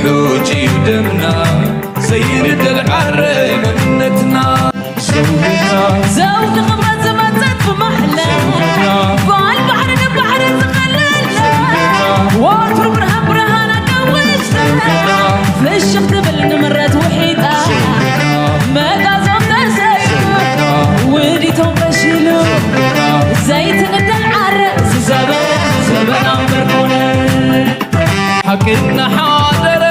ሕጂ እዩ ደምና ዘይንደል ዓረ መንነትና። ዘውድና ዘውዲ ክብረት ዝመጸት ብማሕላ ዘውድና ጓል ባሕሪ ንባሕሪ ዝኸለልና ወትሩ ብርሃን ብርሃን ኣጋዊሽና ፍሽኽ ትብል ንምረት ውሒጣ መጋዞም ተሰዩ ውዲቶም ፈሺሉ ዘይትንደል ዓረ ዝዘበ ዘበና ምርኩነ ሓቂ እናሓደረ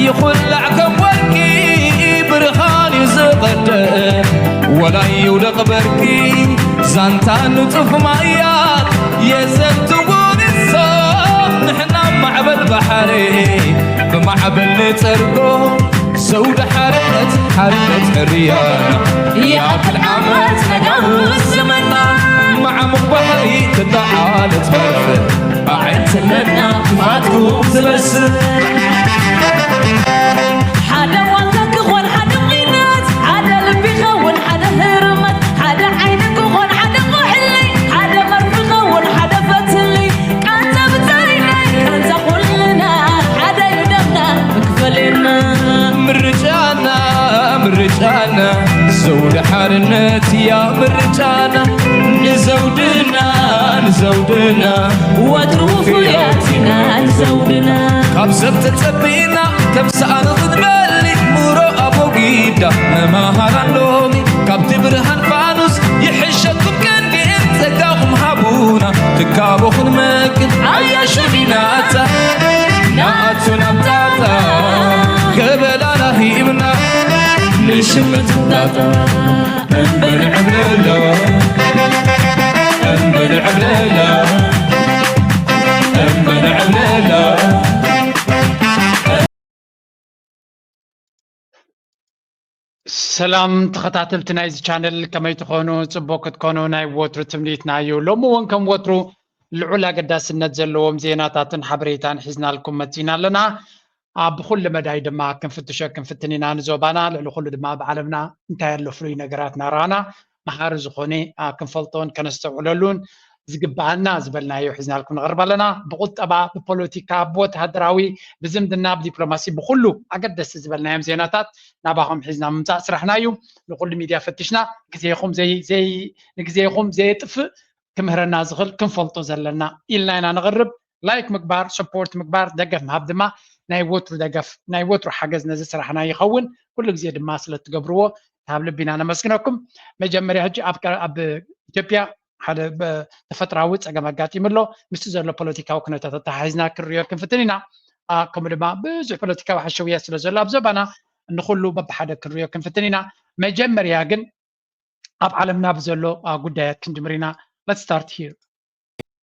ይኹላዕ ከም ወርቂ ብርሃን እዩ ዝቐደ ወላ ይውደቕ በርቂ ዛንታ ንጡፍ ማያት የዘንትዎ ንሶም ንሕና ማዕበል ባሕሪ ብማዕበል ንጸርጎ ዘውዲ ሓርነት ሓርነት ሕርያና ይኣክል ዓመት ነጋውስ ዘመና ማዕሙቕ ባሕሪ ትተዓለት በርፍ ኣዒንትነትና ክፋትኩም ዝበስል ሓደ ዋልታ ክኾን ሓደ ቑናት ሓደ ልቢ ኸውን ሓደ ህርመት ሓደ ዓይኒ ክኾን ሓደ ቁሕሊ ሓደ መርፊ ኸውን ሓደ ፈትሊ ቃንዛ ብጻይና ቃንዛ ኩልና ሓደ እዩ ደምና መክፈልና ምርጫና ምርጫና ዘውዲ ሓርነት እያ ምርጫና ንዘውድና ንዘውድና ወትሩ ፍሉያት ኢና ንዘውድና ካብ ሰብ ተጸቢና ከም ሰኣን ክትበሊ ሙሮ ኣቦጊዳ መማሃራን ሎሚ ካብቲ ብርሃን ፋኑስ ይሕሸኩም ቀንዲእን ጸጋኹም ሃቡና ትካቦ ክንመግብ ኣያሹ ዲናታ ንኣቱ ናብ ጣጣ ገበላና ሂብና ንሽምት ጣጣ እምበር ዕብለሎ እምበር ዕብለሎ እምበር ዕብለሎ ሰላም ተኸታተልቲ ናይዚ ቻነል ከመይ ትኾኑ? ጽቡቅ ክትኮኑ ናይ ወትሩ ትምኒትና እዩ። ሎሚ እውን ከም ወትሩ ልዑል ኣገዳስነት ዘለዎም ዜናታትን ሓበሬታን ሒዝናልኩም መጺና ኣለና። ኣብ ብኩሉ መዳይ ድማ ክንፍትሾ ክንፍትን ኢና ንዞባና፣ ልዕሊ ኩሉ ድማ ኣብ ዓለምና እንታይ ኣሎ ፍሉይ ነገራት እናረኣና መሃሪ ዝኾነ ክንፈልጦን ከነስተውዕለሉን ዝግበኣና ዝበልናዮ ሒዝናልኩም ንቐርብ ኣለና። ብቁጠባ፣ ብፖለቲካ፣ ብወተሃደራዊ፣ ብዝምድና፣ ብዲፕሎማሲ፣ ብኩሉ ኣገደስቲ ዝበልናዮም ዜናታት ናባኹም ሒዝና ምምፃእ ስራሕና እዩ። ንኩሉ ሚድያ ፈቲሽና ግዜኹም ዘይ ዘይ ንግዜኹም ዘየጥፍእ ክምህረና ዝኽእል ክንፈልጦ ዘለና ኢልና ኢና ንቕርብ። ላይክ ምግባር፣ ሰፖርት ምግባር፣ ደገፍ ምሃብ ድማ ናይ ወትሩ ደገፍ ናይ ወትሩ ሓገዝ ነዚ ስራሕና ይኸውን። ኩሉ ግዜ ድማ ስለ እትገብርዎ ካብ ልቢ ኢና ነመስግነኩም። መጀመርያ ሕጂ ኣብ ኣብ ኢትዮጵያ ሓደ ተፈጥራዊ ፀገም ኣጋጢሙ ኣሎ። ምስቲ ዘሎ ፖለቲካዊ ኩነታት ኣተሓሒዝና ክንሪኦ ክንፍትን ኢና። ከምኡ ድማ ብዙሕ ፖለቲካዊ ሓሸውያ ስለ ዘሎ ኣብ ዘባና ንኩሉ በብሓደ ክንሪኦ ክንፍትን ኢና። መጀመርያ ግን ኣብ ዓለምና ብዘሎ ጉዳያት ክንጅምር ኢና። Let's start here.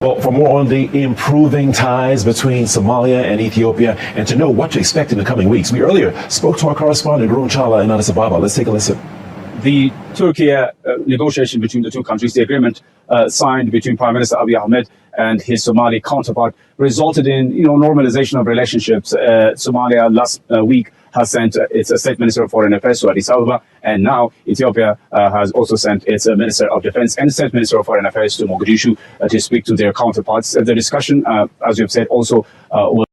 Well, for more on the improving ties between Somalia and Ethiopia and to know what to expect in the coming weeks, we earlier spoke to our correspondent, Rune Chala, in Addis Ababa. Let's take a listen. The Turkey uh, negotiation between the two countries, the agreement uh, signed between Prime Minister Abiy Ahmed and his Somali counterpart, resulted in you know normalization of relationships. Uh, Somalia last uh, week has sent uh, its uh, state minister of foreign affairs to Addis Ababa, and now Ethiopia uh, has also sent its uh, minister of defense and state minister of foreign affairs to Mogadishu uh, to speak to their counterparts. Uh, the discussion, uh, as you've said, also uh, was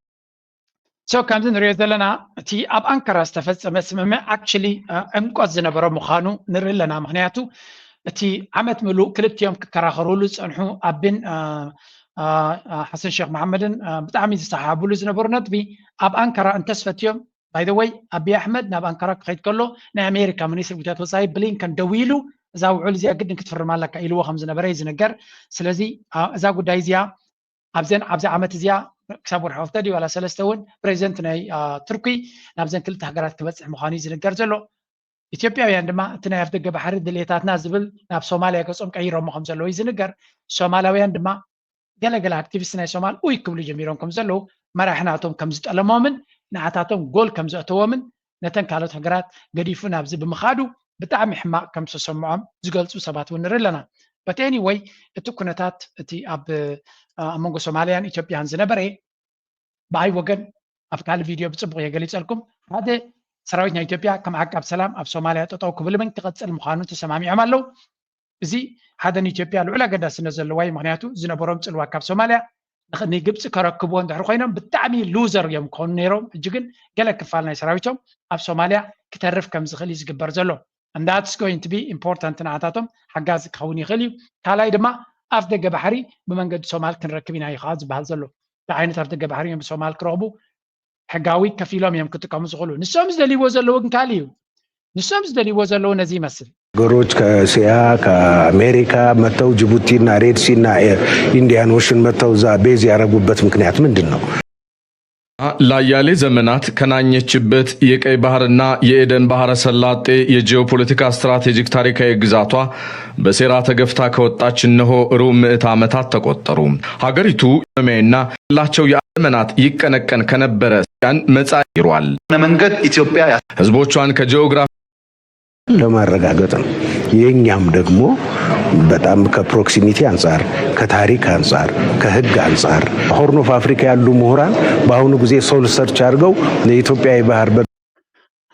so ከምዚ ንሪኦ ዘለና እቲ ኣብ ኣንካራ ዝተፈፀመ ስምምዕ actually ዕምቆት ዝነበሮ ምዃኑ ንርኢ ኣለና። ምክንያቱ እቲ ዓመት ምሉእ ክልቲኦም ክከራኸሩሉ ዝፀንሑ ኣቢን ሓሰን ሸክ መሓመድን ብጣዕሚ ዝሰሓሓብሉ ዝነበሩ ነጥቢ ኣብ ኣንካራ እንተስፈትዮም by the way ኣቢይ ኣሕመድ ናብ ኣንካራ ክኸይድ ከሎ ናይ ኣሜሪካ ሚኒስትር ጉዳያት ወፃኢ ብሊንከን ደዊሉ እዛ ውዕል እዚኣ ግድን ክትፍርማ ኣለካ ኢልዎ ከም ዝነበረ እዩ ዝንገር። ስለዚ እዛ ጉዳይ እዚኣ ኣብዘን ኣብዚ ዓመት እዚኣ ክሳብ ወርሒ ኦክቶበር ዋላ ሰለስተ እውን ፕሬዚደንት ናይ ቱርኪ ናብዘን ክልተ ሃገራት ክበፅሕ ምዃኑ እዩ ዝንገር ዘሎ። ኢትዮጵያውያን ድማ እቲ ናይ ኣፍደገ ባሕሪ ድሌታትና ዝብል ናብ ሶማልያ ገፆም ቀይሮሞ ከም ዘለዉ እዩ ዝንገር። ሶማላውያን ድማ ገለገለ ኣክቲቪስት ናይ ሶማል ኡይ ክብሉ ጀሚሮም ከም ዘለዉ መራሒ ናቶም ከም ዝጠለሞምን ንዓታቶም ጎል ከም ዘእተዎምን ነተን ካልኦት ሃገራት ገዲፉ ናብዚ ብምኻዱ ብጣዕሚ ሕማቕ ከም ዝተሰምዖም ዝገልፁ ሰባት እውን ንርኢ ኣለና። But anyway እቲ ኩነታት እቲ ኣብ ኣብ መንጎ ሶማልያን ኢትዮጵያን ዝነበረ ብኣይ ወገን ኣብ ካልእ ቪድዮ ብፅቡቕ እየ ገሊፀልኩም። ሓደ ሰራዊት ናይ ኢትዮጵያ ከም ዓቃብ ሰላም ኣብ ሶማልያ ጠጠው ክብል እውን ክቐፅል ምዃኑ ተሰማሚዖም ኣለዉ። እዚ ሓደ ንኢትዮጵያ ልዑል ኣገዳስነት ዘለዋ እዩ። ምክንያቱ ዝነበሮም ፅልዋ ካብ ሶማልያ ንግብፂ ከረክብዎ እንድሕር ኮይኖም ብጣዕሚ ሉዘር እዮም ክኾኑ ነይሮም። ሕጂ ግን ገለ ክፋል ናይ ሰራዊቶም ኣብ ሶማልያ ክተርፍ ከም ዝኽእል እዩ ዝግበር ዘሎ። And that's going to be important ንዓታቶም ሓጋዚ ክኸውን ይኽእል እዩ። ካልኣይ ድማ ኣፍ ደገ ባሕሪ ብመንገዲ ሶማል ክንረክብ ኢና እዩ ከዓ ዝበሃል ዘሎ። እንታይ ዓይነት ኣፍ ደገ ባሕሪ እዮም ብሶማል ክረኽቡ? ሕጋዊ ከፊሎም እዮም ክጥቀሙ ዝኽእሉ። ንሶም ዝደልይዎ ዘለዉ ግን ካልእ እዩ። ንሶም ዝደልይዎ ዘለዉ ነዚ ይመስል። ሀገሮች ከእስያ ከአሜሪካ መጥተው ጅቡቲና ሬድሲና ኢንዲያን ኦሽን መጥተው እዛ ቤዝ ያደረጉበት ምክንያት ምንድን ነው? ለአያሌ ዘመናት ከናኘችበት የቀይ ባህርና የኤደን ባህረ ሰላጤ የጂኦፖለቲካ ስትራቴጂክ ታሪካዊ ግዛቷ በሴራ ተገፍታ ከወጣች እነሆ ሩብ ምዕት ዓመታት ተቆጠሩ። ሀገሪቱ ኢኮኖሚያዊና ላቸው የዘመናት ይቀነቀን ከነበረ ያን መጻ ይሯል። መንገድ ኢትዮጵያ ህዝቦቿን ከጂኦግራፊ ለማረጋገጥ ነው። የኛም ደግሞ በጣም ከፕሮክሲሚቲ አንጻር፣ ከታሪክ አንጻር፣ ከህግ አንጻር ሆርን ኦፍ አፍሪካ ያሉ ምሁራን በአሁኑ ጊዜ ሶል ሰርች አድርገው ለኢትዮጵያ የባህር በር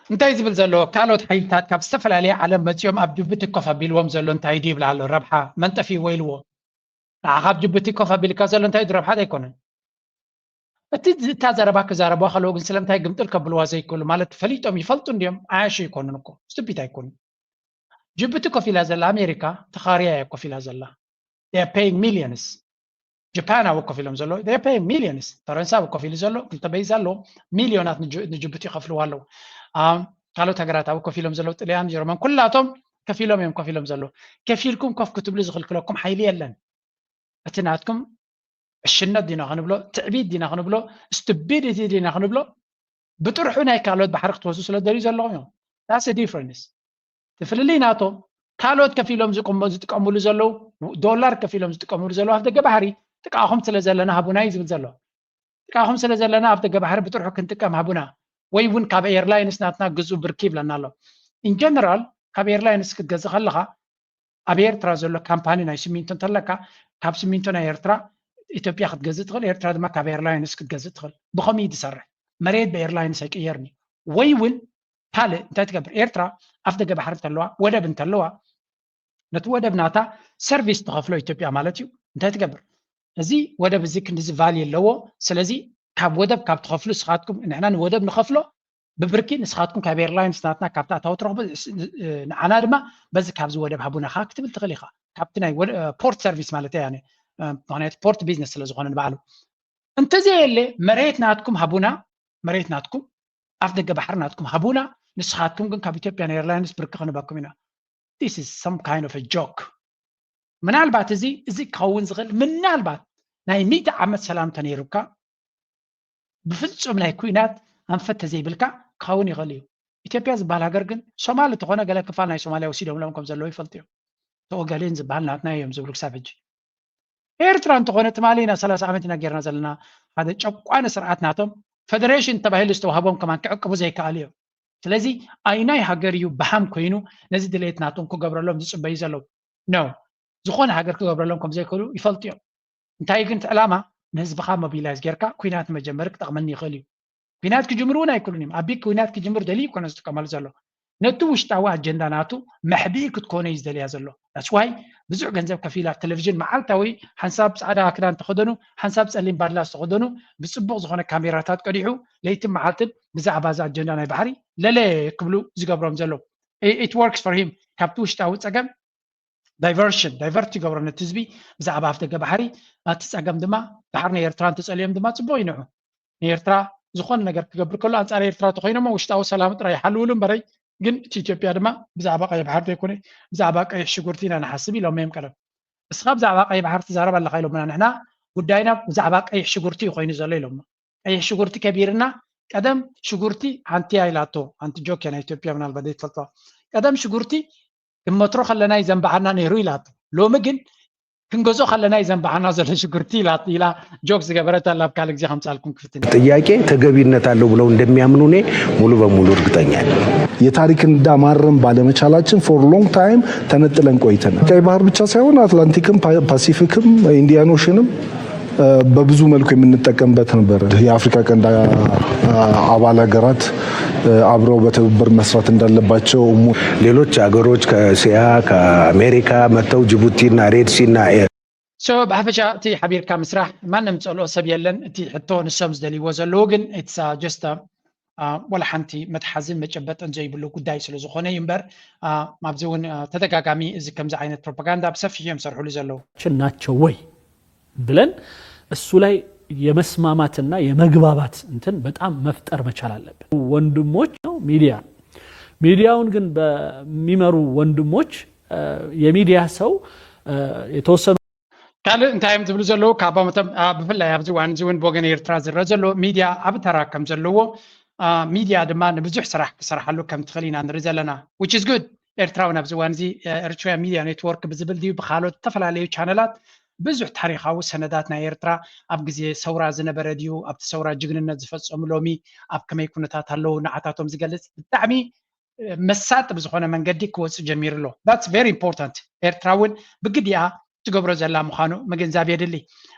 እንታይ ዝብል ዘሎ ካልኦት ሓይልታት ካብ ዝተፈላለየ ዓለም መፂኦም ኣብ ጅቡቲ ኮፍ ኣቢልዎም ዘሎ እንታይ ድዩ ይብል ኣሎ። ረብሓ መንጠፊ ወይልዎ ንዓኻ ኣብ ጅቡቲ ኮፍ ኣቢልካ ዘሎ እንታይ ድዩ ረብሓ ኣይኮነን። እቲ እታ ዘረባ ክዛረባ ከለዉ ግን ስለምንታይ ግምጥል ከብልዋ ዘይክእሉ ማለት ፈሊጦም ይፈልጡ እንዲዮም። ዓያሹ ኣይኮኑን እኮ ስቱፒድ ኣይኮኑን። ጅቡቲ ኮፍ ኢላ ዘላ ኣሜሪካ ተኻርያ እያ ኮፍ ኢላ ዘላ። They are paying millions። ጃፓን ኣብኡ ኮፍ ኢሎም ዘለዉ they are paying millions። ፈረንሳ ኣብኡ ኮፍ ኢሉ ዘሎ ክልተ በይዛ ኣለዎም ሚልዮናት ንጅቡቲ ይኸፍልዋ ኣለዉ። ካልኦት ሃገራት ኣብኡ ኮፍ ኢሎም ዘለዉ ጥልያን ጀርመን ኩላቶም ከፊሎም እዮም ኮፍ ኢሎም ዘለዉ። ከፊልኩም ኮፍ ክትብሉ ዝኽልክለኩም ሓይሊ የለን። እቲ ናትኩም ዕሽነት ዲና ክንብሎ ትዕቢት ዲና ክንብሎ ስቱፒዲቲ ዲና ክንብሎ ብጥርሑ ናይ ካልኦት ባሕሪ ክትወስዱ ስለ ደልዩ ዘለኹም እዮም። That's the difference። እቲ ፍልልይ ናቶም ካልኦት ከፊሎም ዝጥቀምሉ ዘለዉ ዶላር ከፊሎም ዝጥቀምሉ ዘለዉ ኣፍ ደገ ባሕሪ ጥቃኹም ስለ ዘለና ሃቡና እዩ ዝብል ዘሎ። ጥቃኹም ስለ ዘለና ኣፍ ደገ ባሕሪ ብጥርሑ ክንጥቀም ሃቡና ወይ እውን ካብ ኤርላይንስ ናትና ግዙ ብርኪ ይብለና ኣሎ። In general ካብ ኤርላይንስ ክትገዝእ ከለኻ ኣብ ኤርትራ ዘሎ ካምፓኒ ናይ ሲሚንቶ እንተለካ ካብ ሲሚንቶ ናይ ኤርትራ ኢትዮጵያ ክትገዝእ ትኽእል፣ ኤርትራ ድማ ካብ ኤርላይንስ ክትገዝእ ትኽእል። ብኸምኡ እዩ ዝሰርሕ። መሬት ብኤርላይንስ ኣይቅየርን እዩ። ወይ እውን ካልእ እንታይ ትገብር? ኤርትራ ኣፍ ደገ ባሕሪ እንተለዋ ወደብ እንተለዋ ነቲ ወደብ ናታ ሰርቪስ ትኸፍሎ ኢትዮጵያ ማለት እዩ። እንታይ ትገብር? እዚ ወደብ እዚ ክንዲዚ ቫልዩ ኣለዎ። ስለዚ ካብ ወደብ ካብ ትኸፍሉ ንስኻትኩም ንሕና ንወደብ ንኸፍሎ ብብርኪ ንስኻትኩም ካብ ኤርላይንስ ናትና ካብቲ ኣታዊ ትረኽቡ ንዓና ድማ በዚ ካብዚ ወደብ ሃቡና ከዓ ክትብል ትኽእል ኢኻ። ካብቲ ናይ ፖርት ሰርቪስ ማለት እያ። ምክንያቱ ፖርት ቢዝነስ ስለ ዝኾነ ንባዕሉ እንተዘየለ መሬት ናትኩም ሃቡና መሬት ናትኩም ኣፍ ደገ ባሕሪ ናትኩም ሃቡና ንስኻትኩም ግን ካብ ኢትዮጵያን ኤርላይንስ ብርኪ ክንበኩም ኢና። This is some kind of a joke። ምናልባት እዚ እዚ ክኸውን ዝኽእል ምናልባት ናይ ሚእቲ ዓመት ሰላም ተነይሩካ ብፍጹም ናይ ኩናት ኣንፈት ተዘይብልካ ክኸውን ይኽእል እዩ። ኢትዮጵያ ዝበሃል ሃገር ግን ሶማል እተኾነ ገለ ክፋል ናይ ሶማልያ ወሲዶምሎም ከም ዘለዉ ይፈልጡ እዮም። ተኦጋዴን ዝበሃል ናትና እዮም ዝብሉ ክሳብ ሕጂ። ኤርትራ እንተኾነ ትማሊ ኢና ሰላሳ ዓመት ኢና ጌርና ዘለና ሓደ ጨቋኒ ስርዓት ናቶም ፈደሬሽን ተባሂሉ ዝተዋህቦም ከማን ክዕቅቡ ዘይከኣሉ እዮም። ስለዚ ኣይናይ ሃገር እዩ ብሃም ኮይኑ ነዚ ድሌት ናቶም ክገብረሎም ዝፅበዩ ዘለዉ ነው። ዝኾነ ሃገር ክገብረሎም ከም ዘይክእሉ ይፈልጡ እዮም። እንታይ ግን እቲ ዕላማ ንህዝብኻ ሞቢላይዝ ጌርካ ኩናት መጀመሪ ክጠቕመኒ ይኽእል እዩ። ኩናት ክጅምሩ እውን ኣይክእሉን እዮም። ኣቢ ኩናት ክጅምር ደልዩ ይኮነ ዝጥቀመሉ ዘሎ ነቲ ውሽጣዊ ኣጀንዳ ናቱ መሕብኢ ክትኮነ እዩ ዝደልያ ዘሎ። That's why ብዙሕ ገንዘብ ከፊሉ ኣብ ቴሌቪዥን መዓልታዊ ሓንሳብ ፃዕዳ ክዳን ተኸደኑ ሓንሳብ ፀሊም ባድላ ዝተኸደኑ ብፅቡቕ ዝኾነ ካሜራታት ቀዲሑ ለይትን መዓልትን ብዛዕባ እዚ ኣጀንዳ ናይ ባሕሪ ለለ ክብሉ ዝገብሮም ዘለዉ። It works for him። ካብቲ ውሽጣዊ ፀገም ዳይቨርሽን ዳይቨርት ይገብሮ ነቲ ህዝቢ ብዛዕባ ኣፍ ደገ ባሕሪ። እቲ ፀገም ድማ ባሕሪ ናይ ኤርትራ እንተፀልዮም ድማ ፅቡቕ ይንዑ። ንኤርትራ ዝኾነ ነገር ክገብር ከሎ ኣንፃር ኤርትራ ተኮይኖሞ ውሽጣዊ ሰላም ጥራይ ይሓልውሉ እምበረይ ግን እቲ ኢትዮጵያ ድማ ብዛዕባ ቀይሕ ባሕሪ ዘይኮነ ብዛዕባ ቀይሕ ሽጉርቲ ኢና ንሓስብ ኢሎም እዮም ቀደም። እስኻ ብዛዕባ ቀይሕ ባሕሪ ትዛረብ ኣለኻ ኢሎምና ንሕና ጉዳይና ብዛዕባ ቀይሕ ሽጉርቲ እዩ ኮይኑ ዘሎ ኢሎምና። ቀይሕ ሽጉርቲ ከቢርና ቀደም ሽጉርቲ ሓንቲ እያ ኢላቶ። ሓንቲ ጆክ እያ ናይ ኢትዮጵያ ምናልባት ዘይትፈልጥዋ። ቀደም ሽጉርቲ ክንመትሮ ከለና እዩ ዘንባዓና ነይሩ ኢላቶ። ሎሚ ግን ክንገዝኦ ከለና እዩ ዘንባዓና ዘሎ ሽጉርቲ ኢላ ኢላ ጆክ ዝገበረት ኣላ። ኣብ ካልእ ግዜ ከምጻልኩም ክፍትን እየ። ጥያቄ ተገቢነት አለው ብለው እንደሚያምኑ እኔ ሙሉ በሙሉ እርግጠኛ ነኝ። የታሪክን ዕዳ ማረም ባለመቻላችን for long time ተነጥለን ቆይተናል። ቀይ ባህር ብቻ ሳይሆን አትላንቲክም፣ ፓ- ፓሲፊክም፣ ኢንዲያን ኦሽንም በብዙ መልኩ የምንጠቀምበት ነበር። የአፍሪካ ቀንድ አባል ሀገራት አብረው በትብብር መስራት እንዳለባቸው እሙ- ሌሎች አገሮች ከእስያ ከአሜሪካ መጥተው ጅቡቲና ሬድሲና So ብሓፈሻ እቲ ሓቢርካ ምስራሕ ማንም ጸልኦ ሰብ የለን። እቲ ሕቶ ንሶም ዝደልይዎ ዘለዉ ግን it's just ዋላ ሓንቲ መትሓዝን መጨበጥን ዘይብሉ ጉዳይ ስለ ዝኾነ እዩ እምበር ኣብዚ እውን ተደጋጋሚ እዚ ከምዚ ዓይነት ፕሮፓጋንዳ ብሰፊሕ እዮም ሰርሕሉ ዘለዉ። ናቸው ወይ ብለን እሱ ላይ የመስማማትና የመግባባት እንትን በጣም መፍጠር መቻል አለብን። ወንድሞች ነው ሚዲያ ሚዲያውን ግን በሚመሩ ወንድሞች የሚዲያ ሰው የተወሰኑ ካልእ እንታይ እዮም ዝብሉ ዘለዉ ካባቶም ብፍላይ ኣብዚ እዋን እዚ እውን ብወገን ኤርትራ ዝረአ ዘሎ ሚድያ ኣብ ተራ ከም ዘለዎ ሚድያ ድማ ንብዙሕ ስራሕ ክሰርሓሉ ከም ትኽእል ኢና ንርኢ ዘለና። Which is good። ኤርትራ እውን ኣብዚ እዋን እዚ ኤርትራ ሚድያ ኔትወርክ ብዝብል ድዩ ብካልኦት ዝተፈላለዩ ቻነላት ብዙሕ ታሪካዊ ሰነዳት ናይ ኤርትራ ኣብ ግዜ ሰውራ ዝነበረ ድዩ ኣብቲ ሰውራ ጅግንነት ዝፈጸሙ ሎሚ ኣብ ከመይ ኩነታት ኣለዉ ንዓታቶም ዝገልጽ ብጣዕሚ መሳጢ ብዝኾነ መንገዲ ክወፅእ ጀሚሩ ኣሎ። That's very important። ኤርትራ እውን ብግዲኣ ትገብሮ ዘላ ምዃኑ ምግንዛብ የድሊ።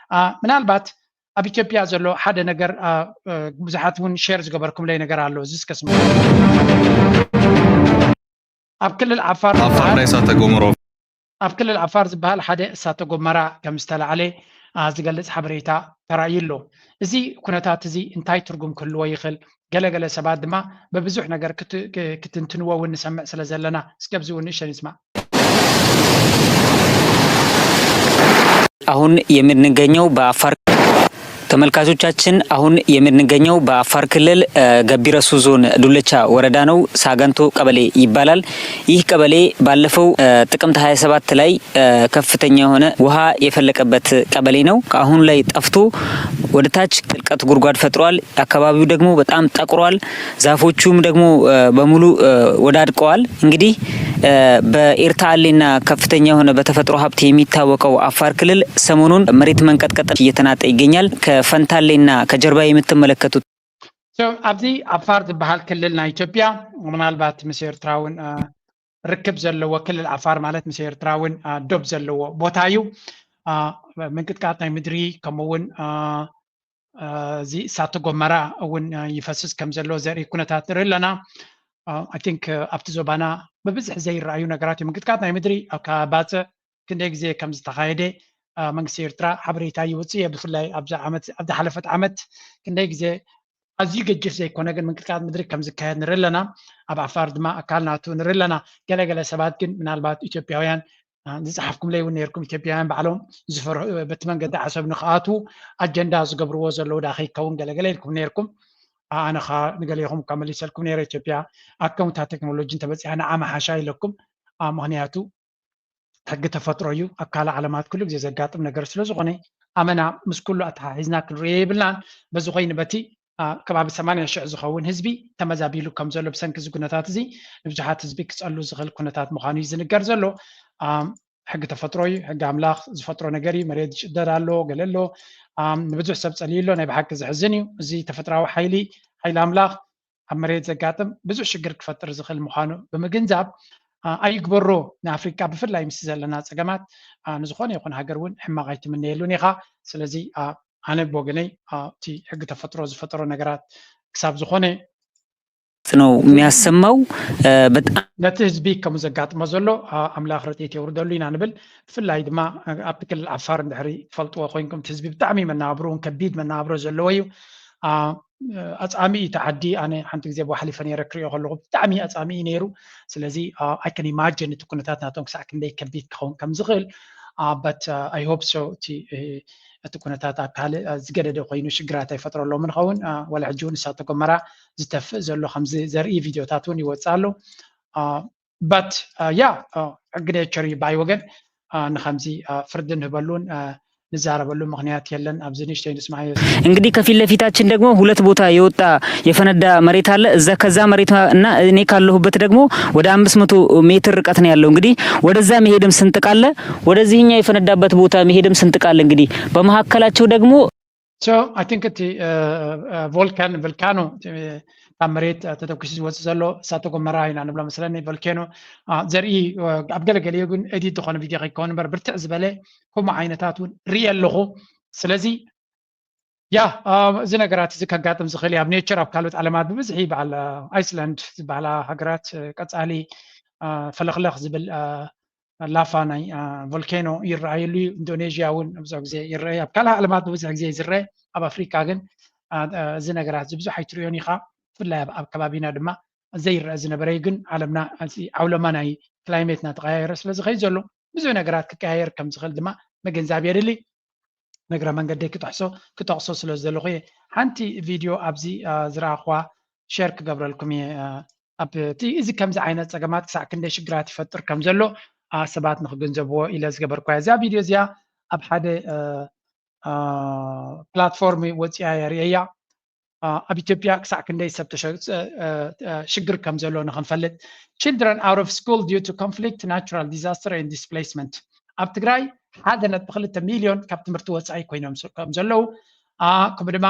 ምናልባት ኣብ ኢትዮጵያ ዘሎ ሓደ ነገር ብዙሓት እውን ሼር ዝገበርኩምለይ ነገር ኣሎ። እዚ እስከ ስምዑ። ኣብ ክልል ዓፋር ዓፋር ናይ እሳተ ጎመራ ኣብ ክልል ዓፋር ዝበሃል ሓደ እሳተ ጎመራ ከም ዝተላዕለ ዝገልጽ ሓበሬታ ተራእዩ ኣሎ። እዚ ኩነታት እዚ እንታይ ትርጉም ክህልዎ ይኽእል? ገለገለ ሰባት ድማ ብብዙሕ ነገር ክትንትንዎ እውን ንሰምዕ ስለ ዘለና እስከ ኣብዚ እውን ንእሽተን ንስማዕ። አሁን የምንገኘው በአፋር ተመልካቾቻችን አሁን የምንገኘው በአፋር ክልል ገቢረሱ ዞን ዱለቻ ወረዳ ነው። ሳጋንቶ ቀበሌ ይባላል። ይህ ቀበሌ ባለፈው ጥቅምት ሃያ ሰባት ላይ ከፍተኛ የሆነ ውሃ የፈለቀበት ቀበሌ ነው። አሁን ላይ ጠፍቶ ወደ ታች ጥልቀት ጉድጓድ ፈጥሯል። አካባቢው ደግሞ በጣም ጠቁሯል። ዛፎቹም ደግሞ በሙሉ ወዳድቀዋል። እንግዲህ በኤርታሌና ከፍተኛ የሆነ በተፈጥሮ ሀብት የሚታወቀው አፋር ክልል ሰሞኑን መሬት መንቀጥቀጥ እየተናጠ ይገኛል። ከፈንታሌና ከጀርባ የምትመለከቱት ኣብዚ ዓፋር ዝበሃል ክልል ናይ ኢትዮጵያ ምናልባት ምስ ኤርትራ እውን ርክብ ዘለዎ ክልል ዓፋር ማለት ምስ ኤርትራ እውን ዶብ ዘለዎ ቦታ እዩ። ምንቅጥቃጥ ናይ ምድሪ ከምኡ እውን እዚ እሳተ ጎመራ እውን ይፈስስ ከም ዘሎ ዘርኢ ኩነታት ንርኢ ኣለና። I think ኣብቲ ዞባና ብብዝሒ ዘይረኣዩ ነገራት እዩ። ምንቅጥቃጥ ናይ ምድሪ ኣብ ከባቢ ባፅዕ ክንደይ ግዜ ከም ዝተኻየደ መንግስቲ ኤርትራ ሓበሬታ ይውፅእ እየ። ብፍላይ ኣብዚ ዓመት ኣብ ዝሓለፈት ዓመት ክንደይ ግዜ ኣዝዩ ገጅፍ ዘይኮነ ግን ምንቅጥቃጥ ምድሪ ከም ዝካየድ ንርኢ ኣለና። ኣብ ዓፋር ድማ ኣካል ናቱ ንርኢ ኣለና። ገለገለ ሰባት ግን ምናልባት ኢትዮጵያውያን ዝፀሓፍኩምለይ እውን ነርኩም ኢትዮጵያውያን ባዕሎም ዝፈርሑ በቲ መንገዲ ዓሰብ ንክኣትዉ ኣጀንዳ ዝገብርዎ ዘለዉ ዳ ከይከውን ገለገለ ኢልኩም ነርኩም። ኣነ ኻ ንገሌኹም እኳ መሊሰልኩም ነረ ኢትዮጵያ ኣከምታ ቴክኖሎጂ እንተበፂሓ ንዓ መሓሻ ኢለኩም። ምክንያቱ ሕጊ ተፈጥሮ እዩ። ኣብ ካልእ ዓለማት ኩሉ ግዜ ዘጋጥም ነገር ስለ ዝኾነ ኣመና ምስ ኩሉ ኣተሓሒዝና ክንሪኦ የብልናን። በዚ ኮይኑ በቲ ከባቢ ሰማንያ ሽሕ ዝኸውን ህዝቢ ተመዛቢሉ ከም ዘሎ ብሰንኪ እዚ ኩነታት እዚ ንብዙሓት ህዝቢ ክፀሉ ዝኽእል ኩነታት ምዃኑ እዩ ዝንገር ዘሎ። ሕጊ ተፈጥሮ እዩ። ሕጊ ኣምላኽ ዝፈጥሮ ነገር እዩ። መሬት ዝጭደድ ኣሎ፣ ገለ ኣሎ። ንብዙሕ ሰብ ፀልዩ ኣሎ። ናይ ብሓቂ ዘሕዝን እዩ። እዚ ተፈጥራዊ ሓይሊ ሓይሊ ኣምላኽ ኣብ መሬት ዘጋጥም ብዙሕ ሽግር ክፈጥር ዝኽእል ምዃኑ ብምግንዛብ ኣይግበሮ ንኣፍሪቃ ብፍላይ ምስ ዘለና ፀገማት ንዝኾነ ይኹን ሃገር እውን ሕማቕ ኣይትምነየሉን ኢኻ። ስለዚ ኣነ ብወገነይ እቲ ሕጊ ተፈጥሮ ዝፈጠሮ ነገራት ክሳብ ዝኾነ ነው የሚያሰማው። በጣም ነቲ ህዝቢ ከምኡ ዘጋጥሞ ዘሎ ኣምላኽ ረድኤት የውርደሉ ኢና ንብል። ብፍላይ ድማ ኣብቲ ክልል ዓፋር እንድሕሪ ትፈልጥዎ ኮይንኩም እቲ ህዝቢ ብጣዕሚ መነባብርኡን ከቢድ መነባብሮ ዘለዎ እዩ። ኣጻሚ እዩ እቲ ዓዲ። ኣነ ሓንቲ ግዜ ብባሕሊፈ ነይረ ክሪኦ ከለኹ ብጣዕሚ ኣጻሚ እዩ ነይሩ። ስለዚ I can imagine እቲ ኩነታት ናቶም ክሳዕ ክንደይ ከቢድ ክኸውን ከም ዝኽእል። But I hope so እቲ እቲ ኩነታት ኣብ ካልእ ዝገደደ ኮይኑ ሽግራት ኣይፈጥረሎም ንኸውን። ወላ ሕጂ እውን እሳተ ጎመራ ዝተፍእ ዘሎ ከምዚ ዘርኢ ቪድዮታት እውን ይወፅእ ኣሎ። But yeah ሕጊ ኔቸር እዩ ባይ ወገን። ንከምዚ ፍርዲ ንህበሉን ንዛረበሉ ምክንያት የለን። ኣብዚ ንእሽተይ ንስማዕ። እንግዲህ ከፊት ለፊታችን ደግሞ ሁለት ቦታ የወጣ የፈነዳ መሬት አለ። እዛ ከዛ መሬት እና እኔ ካለሁበት ደግሞ ወደ አምስት መቶ ሜትር ርቀት ነው ያለው። እንግዲህ ወደዛ መሄድም ስንጥቅ አለ፣ ወደዚህኛ የፈነዳበት ቦታ መሄድም ስንጥቅ አለ። እንግዲህ በመካከላቸው ደግሞ I think እቲ ቮልካን ቮልካኖ ካብ መሬት ተተኩሱ ዝወፅእ ዘሎ እሳተ ጎመራ ኢና ንብሎ መስለኒ። ቮልኬኖ ዘርኢ ኣብ ገለገሊኡ ግን ኤዲት ዝኾነ ቪድዮ ከይከውን እምበር ብርትዕ ዝበለ ከምኡ ዓይነታት እውን ርኢ ኣለኹ። ስለዚ ያ እዚ ነገራት እዚ ከጋጥም ዝኽእል እዩ። ኣብ ኔቸር ኣብ ካልኦት ዓለማት ብብዝሒ በዓል ኣይስላንድ ዝበሃላ ሃገራት ቀፃሊ ፈለኽለኽ ዝብል ላፋ ናይ ቮልኬኖ ይረኣየሉ እዩ። ኢንዶኔዥያ እውን ብዙሕ ግዜ ይረአ፣ ኣብ ካልእ ዓለማት ብዙሕ ግዜ ዝረአ፣ ኣብ ኣፍሪካ ግን እዚ ነገራት እዚ ብዙሕ ኣይትሪኦን ኢኻ። ብፍላይ ኣብ ከባቢና ድማ ዘይረአ ዝነበረ እዩ። ግን ዓለምና ዓውለማ ናይ ክላይሜት እናተቀያየረ ስለዝኸይድ ዘሎ ብዙሕ ነገራት ክቀያየር ከም ዝኽእል ድማ ምግንዛብ የድሊ። ንእግረ መንገደይ ክጠሕሶ ክጠቕሶ ስለ ዝደለኹ እየ። ሓንቲ ቪድዮ ኣብዚ ዝረኣኹዋ ሸር ክገብረልኩም እየ። ኣብ እቲ እዚ ከምዚ ዓይነት ፀገማት ክሳዕ ክንደይ ሽግራት ይፈጥር ከም ዘሎ ሰባት ንክግንዘብዎ ኢለ ዝገበርኳ እያ። እዚኣ ቪድዮ እዚኣ ኣብ ሓደ ፕላትፎርም ወፂኣ እያ ርእየያ። ኣብ ኢትዮጵያ ክሳዕ ክንደይ ሰብ ሽግር ከም ዘሎ ንክንፈልጥ። Children out of school due to conflict, natural disaster and displacement። ኣብ ትግራይ ሓደ ነጥቢ ክልተ ሚልዮን ካብ ትምህርቲ ወፃኢ ኮይኖም ከም ዘለዉ፣ ከምኡ ድማ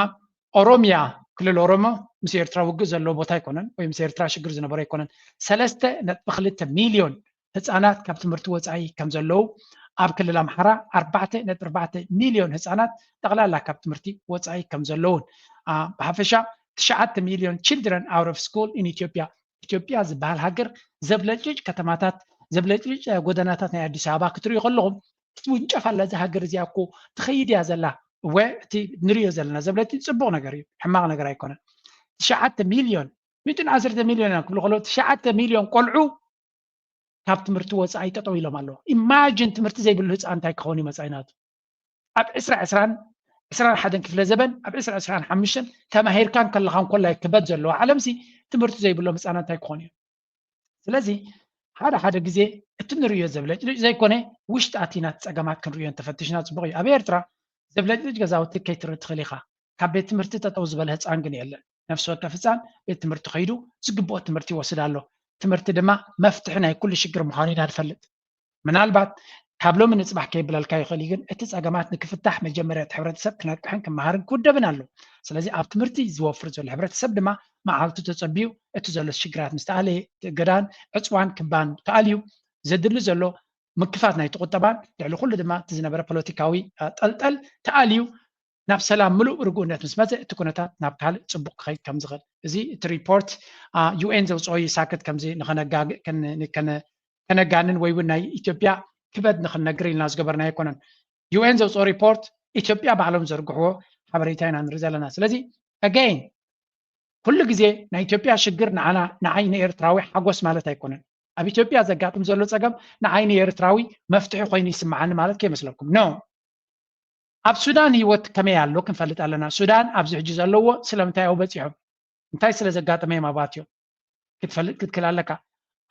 ኦሮሚያ፣ ክልል ኦሮሞ ምስ ኤርትራ ውግእ ዘለዎ ቦታ ኣይኮነን፣ ወይ ምስ ኤርትራ ሽግር ዝነበሮ ኣይኮነን። ሰለስተ ነጥቢ ክልተ ሚልዮን ህፃናት ካብ ትምህርቲ ወፃኢ ከም ዘለዉ፣ ኣብ ክልል ኣምሓራ ኣርባዕተ ነጥቢ ኣርባዕተ ሚልዮን ህፃናት ጠቕላላ ካብ ትምህርቲ ወፃኢ ከም ዘለዉን፣ ብሓፈሻ ትሽዓተ ሚልዮን children out of school in ኢትዮጵያ። ኢትዮጵያ ዝበሃል ሃገር ዘብለጭልጭ ከተማታት፣ ዘብለጭልጭ ጎደናታት ናይ ኣዲስ ኣበባ ክትሪኡ ከለኹም ትውንጨፍ ኣላ እዛ ሃገር እዚኣ እኮ ትኸይድ እያ ዘላ። እወ እቲ ንሪኦ ዘለና ዘብለጭልጭ ፅቡቕ ነገር እዩ፣ ሕማቕ ነገር ኣይኮነን። ትሽዓተ ሚልዮን ሚእትን ዓሰርተ ሚልዮን እዮም ክብሉ ከለዉ ትሽዓተ ሚልዮን ቆልዑ ካብ ትምህርቲ ወፃኢ ጠጠው ኢሎም ኣለዉ። ኢማጂን ትምህርቲ ዘይብሉ ህፃን እንታይ ክኸውን እዩ መፃኢ ናቱ? ኣብ ዕስራ ዕስራን ዕስራን ሓደን ክፍለ ዘበን ኣብ ዕስራ ዕስራን ሓሙሽተን ተማሂርካን ከለኻን ኮላይ ክበድ ዘለዎ ዓለምሲ ትምህርቲ ዘይብሎም ህፃናት እንታይ ክኾኑ እዮም? ስለዚ ሓደ ሓደ ግዜ እቲ ንርእዮ ዘብለጭልጭ ዘይኮነ ውሽጢ ኣቲና እቲ ፀገማት ክንርእዮ እንተፈቲሽና ፅቡቕ እዩ። ኣብ ኤርትራ ዘብለጭልጭ ገዛውቲ ከይትርኢ ትኽእል ኢኻ። ካብ ቤት ትምህርቲ ጠጠው ዝበለ ህፃን ግን የለን። ነፍሲ ወከፍ ህፃን ቤት ትምህርቲ ከይዱ ዝግብኦ ትምህርቲ ይወስድ ኣሎ። ትምህርቲ ድማ መፍትሒ ናይ ኩሉ ሽግር ምዃኑ ኢና ንፈልጥ። ምናልባት ካብ ሎሚ ንፅባሕ ከይብለልካ ይኽእል እዩ፣ ግን እቲ ፀገማት ንክፍታሕ መጀመርያ እቲ ሕብረተሰብ ክነቅሕን ክመሃርን ክውደብን ኣሎ። ስለዚ ኣብ ትምህርቲ ዝወፍር ዘሎ ሕብረተሰብ ድማ መዓልቱ ተፀቢዩ እቲ ዘሎ ሽግራት ምስ ተኣለየ እቲ እገዳን ዕፅዋን ክባን ተኣልዩ ዘድሊ ዘሎ ምክፋት ናይቲ ቁጠባን ልዕሊ ኩሉ ድማ እቲ ዝነበረ ፖለቲካዊ ጠልጠል ተኣልዩ ናብ ሰላም ምሉእ ርግኡነት ምስ መፀ እቲ ኩነታት ናብ ካልእ ፅቡቕ ክኸይድ ከም ዝኽእል እዚ እቲ ሪፖርት ዩኤን ዘውፅኦ እዩ። ሳክት ከምዚ ንኸነጋግእ ከነጋንን ወይ እውን ናይ ኢትዮጵያ ክበድ ንክንነግር ኢልና ዝገበርና ኣይኮነን። ዩኤን ዘውፅኦ ሪፖርት ኢትዮጵያ ባዕሎም ዘርግሕዎ ሓበሬታ ኢና ንርኢ ዘለና። ስለዚ ኣገይን ኩሉ ግዜ ናይ ኢትዮጵያ ሽግር ንዓና ንዓይ ንኤርትራዊ ሓጎስ ማለት ኣይኮነን። ኣብ ኢትዮጵያ ዘጋጥም ዘሎ ፀገም ንዓይ ንኤርትራዊ መፍትሒ ኮይኑ ይስምዓኒ ማለት ከይመስለኩም። ኖ ኣብ ሱዳን ህይወት ከመይ ኣሎ ክንፈልጥ ኣለና። ሱዳን ኣብዚ ሕጂ ዘለዎ ስለምንታይ ኣብኡ በፂሖም እንታይ ስለ ዘጋጠመ እዮም ኣብኡ ኣትዮም ክትፈልጥ ክትክል ኣለካ።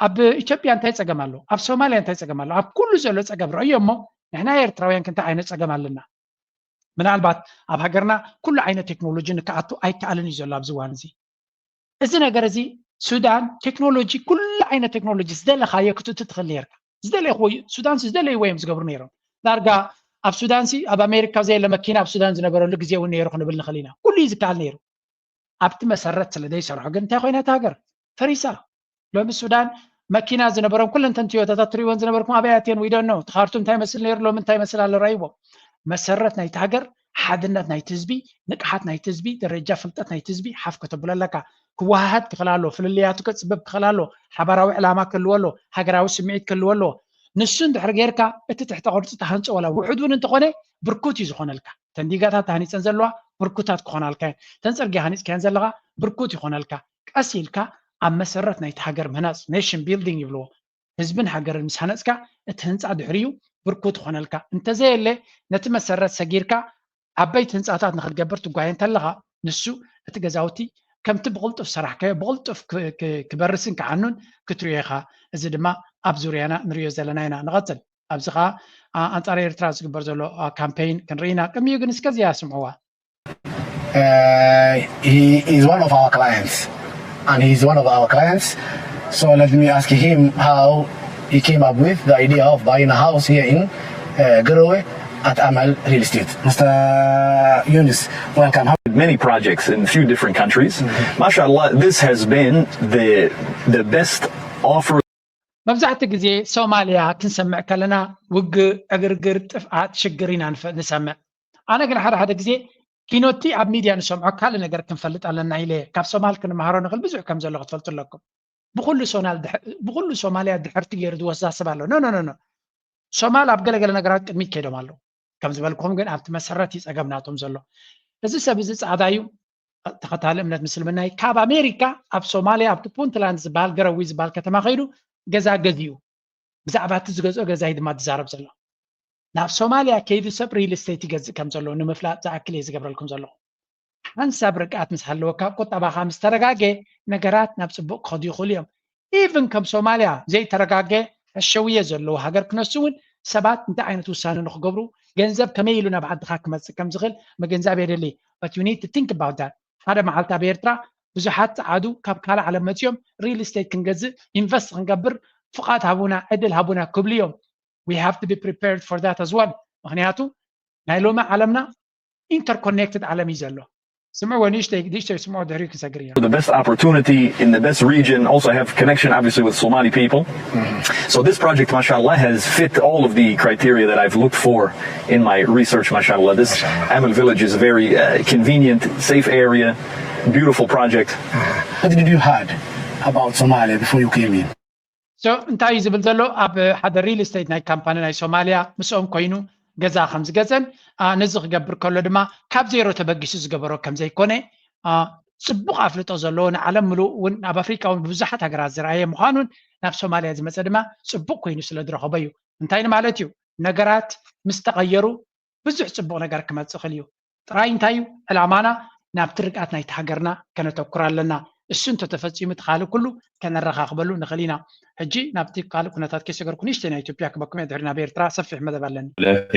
ኣብ ኢትዮጵያ እንታይ ፀገም ኣሎ? ኣብ ሶማልያ እንታይ ፀገም ኣሎ? ኣብ ኩሉ ዘሎ ፀገም ረእዮ እሞ ንሕና ኤርትራውያን ክንታይ ዓይነት ፀገም ኣለና? ምናልባት ኣብ ሃገርና ኩሉ ዓይነት ቴክኖሎጂ ንክኣቱ ኣይከኣልን እዩ ዘሎ ኣብዚ እዋን እዚ። እዚ ነገር እዚ ሱዳን ቴክኖሎጂ ኩሉ ዓይነት ቴክኖሎጂ ዝደለኻዮ ክትእቱ ትኽእል ነርካ። ዝደለይዎ ሱዳን ዝደለይዎ እዮም ዝገብሩ ነይሮም። ዳርጋ ኣብ ሱዳን ሲ ኣብ ኣሜሪካ ዘየለ መኪና ኣብ ሱዳን ዝነበረሉ ግዜ እውን ነይሩ ክንብል ንኽእል ኢና። ኩሉ እዩ ዝከኣል ነይሩ። ኣብቲ መሰረት ስለ ዘይሰርሑ ግን እንታይ ኮይና እታ ሃገር ፈሪሳ። ሎሚ ሱዳን መኪና ዝነበሮም ኩለንተን ቶዮታታት ትሪእወን ዝነበርኩም ኣበይ ኣትየን? We don't know። እቲ ካርቱም እንታይ መስል ነይሩ ሎሚ እንታይ መስል ኣሎ ረኣይዎ። መሰረት ናይቲ ሃገር ሓድነት ናይቲ ህዝቢ፣ ንቅሓት ናይቲ ህዝቢ፣ ደረጃ ፍልጠት ናይቲ ህዝቢ ሓፍ ከተብሎ ኣለካ። ክወሃሃድ ክኽእል ኣሎ፣ ፍልልያቱ ከፅብብ ክኽእል ኣሎ፣ ሓባራዊ ዕላማ ክህልዎ ኣሎ፣ ሃገራዊ ስምዒት ክህልዎ ኣሎ። ንሱ እንድሕር ጌርካ እቲ ትሕተ ቅርፂ ተሃንፆ ዋላ ውሑድ እውን እንተኾነ ብርኩት እዩ ዝኾነልካ። ተንዲጋታት ተሃኒፀን ዘለዋ ብርኩታት ክኾናልካ እየን። ተን ፅርግያ ሃኒፅካየን ዘለኻ ብርኩት ይኾነልካ። ቀስ ኢልካ ኣብ መሰረት ናይቲ ሃገር ምህናፅ ኔሽን ቢልዲንግ ይብልዎ። ህዝብን ሃገርን ምስ ሃነፅካ እቲ ህንፃ ድሕሪኡ ብርኩት ይኾነልካ። እንተዘየለ ነቲ መሰረት ሰጊርካ ዓበይቲ ህንፃታት ንክትገብር ትጓየ እንተለኻ ንሱ እቲ ገዛውቲ ከምቲ ብቕልጡፍ ሰራሕካዮ ብቕልጡፍ ክበርስን ክዓኑን ክትሪኦ ኢኻ። እዚ ድማ ኣብ ዙርያና ንሪኦ ዘለና ኢና። ንቐፅል። ኣብዚ ኸዓ ኣንፃር ኤርትራ ዝግበር ዘሎ ካምፔይን ክንርኢ ኢና። ቅድሚኡ ግን እስከ እዚኣ ስምዕዋ። Uh, he is one of our clients, and he is one of our clients. So let me ask him how he came up with the idea of buying a house here in uh, Garowe at Amal Real Estate. Mister Yunus, welcome. Many projects in a few different countries. Mm-hmm. MashaAllah, this has been the, the best offer. መብዛሕትኡ ግዜ ሶማልያ ክንሰምዕ ከለና ውግእ፣ ዕግርግር፣ ጥፍኣት፣ ሽግር ኢና ንሰምዕ። ኣነ ግን ሓደ ሓደ ግዜ ኪኖቲ ኣብ ሚድያ ንሰምዖ ካልእ ነገር ክንፈልጥ ኣለና ኢለ ካብ ሶማል ክንመሃሮ ንኽእል ብዙሕ ከም ዘሎ ክትፈልጡ ኣለኩም። ብኩሉ ሶናል ድሕ- ብኩሉ ሶማልያ ድሕርቲ ገይሩ ዝወስዳ ሰብ ኣሎ። ኖ ኖ ኖ ኖ። ሶማል ኣብ ገለገለ ነገራት ቅድሚት ከይዶም ኣለዉ። ከም ዝበልኩም ግን ኣብቲ መሰረት እዩ ጸገም ናቶም ዘሎ። እዚ ሰብ እዚ ጻዕዳ እዩ፣ ተኸታሊ እምነት ምስልምና እዩ። ካብ ኣሜሪካ ኣብ ሶማልያ ኣብቲ ፑንትላንድ ዝበሃል ገረዊ ዝበሃል ከተማ ከይዱ ገዛ ገዚኡ፣ ብዛዕባ እቲ ዝገዝኦ ገዛ እዩ ድማ ዝዛረብ ዘሎ። ናብ ሶማልያ ከይዱ ሰብ ሪል ስቴት ይገዝእ ከም ዘሎ ንምፍላጥ ዝኣክል እየ ዝገብረልኩም ዘለኹ። ሓንሳብ ርግኣት ምስ ሃለወካ፣ ቁጠባኻ ምስ ተረጋገ፣ ነገራት ናብ ጽቡቕ ክኸዱ ይኽእሉ እዮም። ኢቭን ከም ሶማልያ ዘይተረጋገ፣ ሕሸውየ ዘለዎ ሃገር ክነሱ እውን ሰባት እንታይ ዓይነት ውሳነ ንኽገብሩ፣ ገንዘብ ከመይ ኢሉ ናብ ዓድኻ ክመጽእ ከም ዝኽእል ምግንዛብ የድሊ። But you need to think about that። ሓደ መዓልቲ ኣብ ኤርትራ ብዙሓት ጸዓዱ ካብ ካልእ ዓለም መጺኦም ሪል ስቴት ክንገዝእ፣ ኢንቨስት ክንገብር ፍቓድ ሃቡና፣ ዕድል ሃቡና ክብሉ እዮም። We have to be prepared for that as well። ምኽንያቱ ናይ ሎሚ ዓለምና ኢንተርኮኔክትድ ዓለም እዩ ዘሎ። ስምዕዎ ንእሽተይ ንእሽተይ ስምዕዎ ድሕሪኡ ክንሰግር ኢና። The best opportunity in the best region, also have connection obviously with Somali people. So this project, mashallah, has fit all of the criteria that I've looked for in my research, mashallah. This Amal village is a very uh, convenient, safe area, beautiful project. What did you heard about Somalia before you came in? So እንታይ እዩ ዝብል ዘሎ? ኣብ ሓደ ሪል ስቴት ናይ ካምፓኒ ናይ ሶማልያ ምስኦም ኮይኑ ገዛ ከም ዝገዘን፣ ነዚ ክገብር ከሎ ድማ ካብ ዜሮ ተበጊሱ ዝገበሮ ከም ዘይኮነ፣ ጽቡቕ ኣፍልጦ ዘለዎ፣ ንዓለም ምሉእ እውን ኣብ ኣፍሪቃ እውን ብዙሓት ሃገራት ዝረኣየ ምዃኑን ናብ ሶማልያ ዝመጸ ድማ ጽቡቕ ኮይኑ ስለ ዝረኸቦ እዩ። እንታይ ንማለት እዩ? ነገራት ምስ ተቐየሩ ብዙሕ ጽቡቕ ነገር ክመጽእ ይኽእል እዩ። ጥራይ እንታይ እዩ ዕላማና? ናብቲ ርግኣት ናይቲ ሃገርና ከነተኩር ኣለና። እሱ እንተተፈጺሙ እቲ ካልእ ኩሉ ከነረኻኽበሉ ንኽእል ኢና። ሕጂ ናብቲ ካልእ ኩነታት ከይሰገርኩ ንእሽተይ ናይ ኢትዮጵያ ክበኩም እየ፣ ድሕሪ ናብ ኤርትራ ሰፊሕ መደብ ኣለኒ።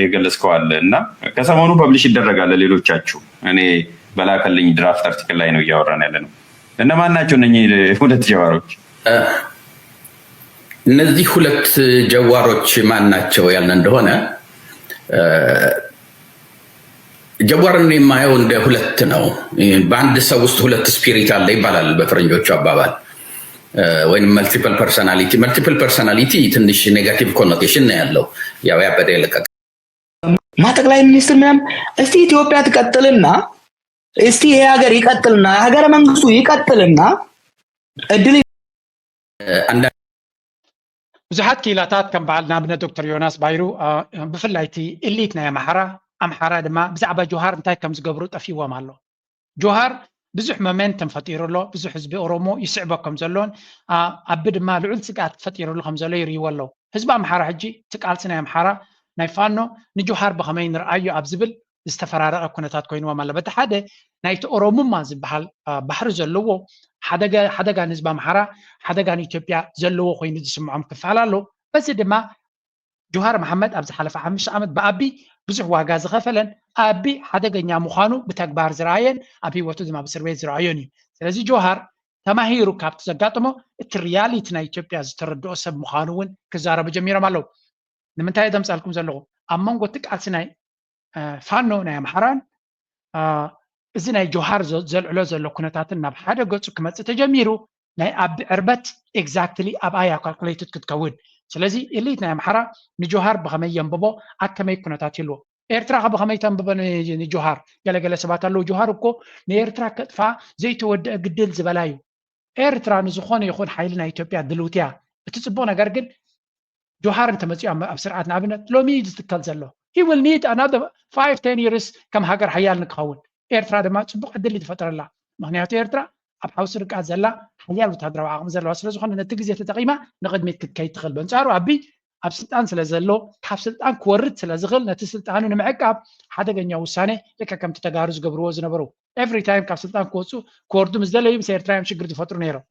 የገለጽከው አለ እና ከሰሞኑ ፐብሊሽ ይደረጋል ለሌሎቻችሁ እኔ በላከልኝ ድራፍት አርቲክል ላይ ነው እያወራን ያለ ነው። እነማን ናቸው እነኚህ ሁለት ጀዋሮች? እነዚህ ሁለት ጀዋሮች ማን ናቸው ያልን እንደሆነ ጀዋርን የማየው እንደ ሁለት ነው። በአንድ ሰው ውስጥ ሁለት ስፒሪት አለ ይባላል በፈረንጆቹ አባባል፣ ወይም መልቲፕል ፐርሰናሊቲ። መልቲፕል ፐርሰናሊቲ ትንሽ ኔጋቲቭ ኮኖቴሽን ነው ያለው። ያው ያበደ የለቀቀ ማ ጠቅላይ ሚኒስትር ምናምን እስቲ ኢትዮጵያ ትቀጥልና እስቲ ይሄ ሀገር ይቀጥልና ሀገረ መንግስቱ ይቀጥልና እድል አንዳንድ ብዙሓት ክኢላታት ከም በዓል ንኣብነት ዶክተር ዮናስ ባይሩ፣ ብፍላይ እቲ ኢሊት ናይ ኣምሓራ ኣምሓራ ድማ ብዛዕባ ጆሃር እንታይ ከም ዝገብሩ ጠፊዎም ኣሎ። ጆሃር ብዙሕ ሞመንተም ፈጢሩ ኣሎ። ብዙሕ ህዝቢ ኦሮሞ ይስዕቦ ከም ዘሎን ኣቢ ድማ ልዑል ስግኣት ፈጢሩሉ ከም ዘሎ ይርእይዎ ኣለዉ። ህዝቢ ኣምሓራ ሕጂ እቲ ቃልሲ ናይ ኣምሓራ ናይ ፋኖ ንጆሃር ብኸመይ ንርኣዮ ኣብ ዝብል ዝተፈራረቐ ኩነታት ኮይንዎም ኣሎ። በቲ ሓደ ናይቲ ኦሮሙማ ዝበሃል ባሕሪ ዘለዎ ሓደጋ ንህዝቢ ኣምሓራ ሓደጋ ንኢትዮጵያ ዘለዎ ኮይኑ ዝስምዖም ክፋል ኣሎ። በዚ ድማ ጆሃር መሓመድ ኣብ ዝሓለፈ ሓሙሽተ ዓመት ብኣቢ ብዙሕ ዋጋ ዝኸፈለን ኣቢ ሓደገኛ ምዃኑ ብተግባር ዝረኣየን ኣብ ህይወቱ ድማ ብእስር ቤት ዝረኣዮን እዩ። ስለዚ ጆሃር ተማሂሩ ካብቲ ዘጋጠሞ እቲ ሪያሊቲ ናይ ኢትዮጵያ ዝተረድኦ ሰብ ምዃኑ እውን ክዛረቡ ጀሚሮም ኣለዉ። ንምንታይ እየ ዘምጻልኩም ዘለኹ? ኣብ መንጎ እቲ ቃልሲ ናይ ፋኖ ናይ ኣምሓራን እዚ ናይ ጆሃር ዘልዕሎ ዘሎ ኩነታትን ናብ ሓደ ገፁ ክመፅእ ተጀሚሩ ናይ ኣቢ ዕርበት ኤግዛክትሊ ኣብኣ እያ ካልኩሌትድ ክትከውን። ስለዚ ኢሊት ናይ ኣምሓራ ንጆሃር ብኸመይ የንብቦ፣ ኣብ ከመይ ኩነታት ይልዎ? ኤርትራ ከ ብኸመይ ተንብቦ ንጆሃር? ገለገለ ሰባት ኣለዉ ጆሃር እኮ ንኤርትራ ከጥፋ ዘይተወደአ ግድል ዝበላ እዩ። ኤርትራ ንዝኾነ ይኹን ሓይሊ ናይ ኢትዮጵያ ድልውቲ እያ። እቲ ጽቡቕ ነገር ግን ጆሃር እንተመጺኡ ኣብ ስርዓት ንኣብነት ሎሚ እዩ ዝትከል ዘሎ። He will need another five ten years ከም ሃገር ሓያል ንክኸውን። ኤርትራ ድማ ጽቡቕ ዕድል እዩ ዝፈጥረላ። ምኽንያቱ ኤርትራ ኣብ ሓውሲ ርግኣት ዘላ ሓያል ወታደራዊ ዓቕሚ ዘለዋ ስለ ዝኾነ ነቲ ግዜ ተጠቒማ ንቕድሚት ክትከይድ ትኽእል። በንጻሩ ኣቢ ኣብ ስልጣን ስለ ዘሎ ካብ ስልጣን ክወርድ ስለ ዝኽእል ነቲ ስልጣኑ ንምዕቃብ ሓደገኛ ውሳኔ ልክዕ ከምቲ ተጋሩ ዝገብርዎ ዝነበሩ every time ካብ ስልጣን ክወፁ ክወርዱ ምስ ደለዩ ምስ ኤርትራ እዮም ሽግር ዝፈጥሩ ነይሮም።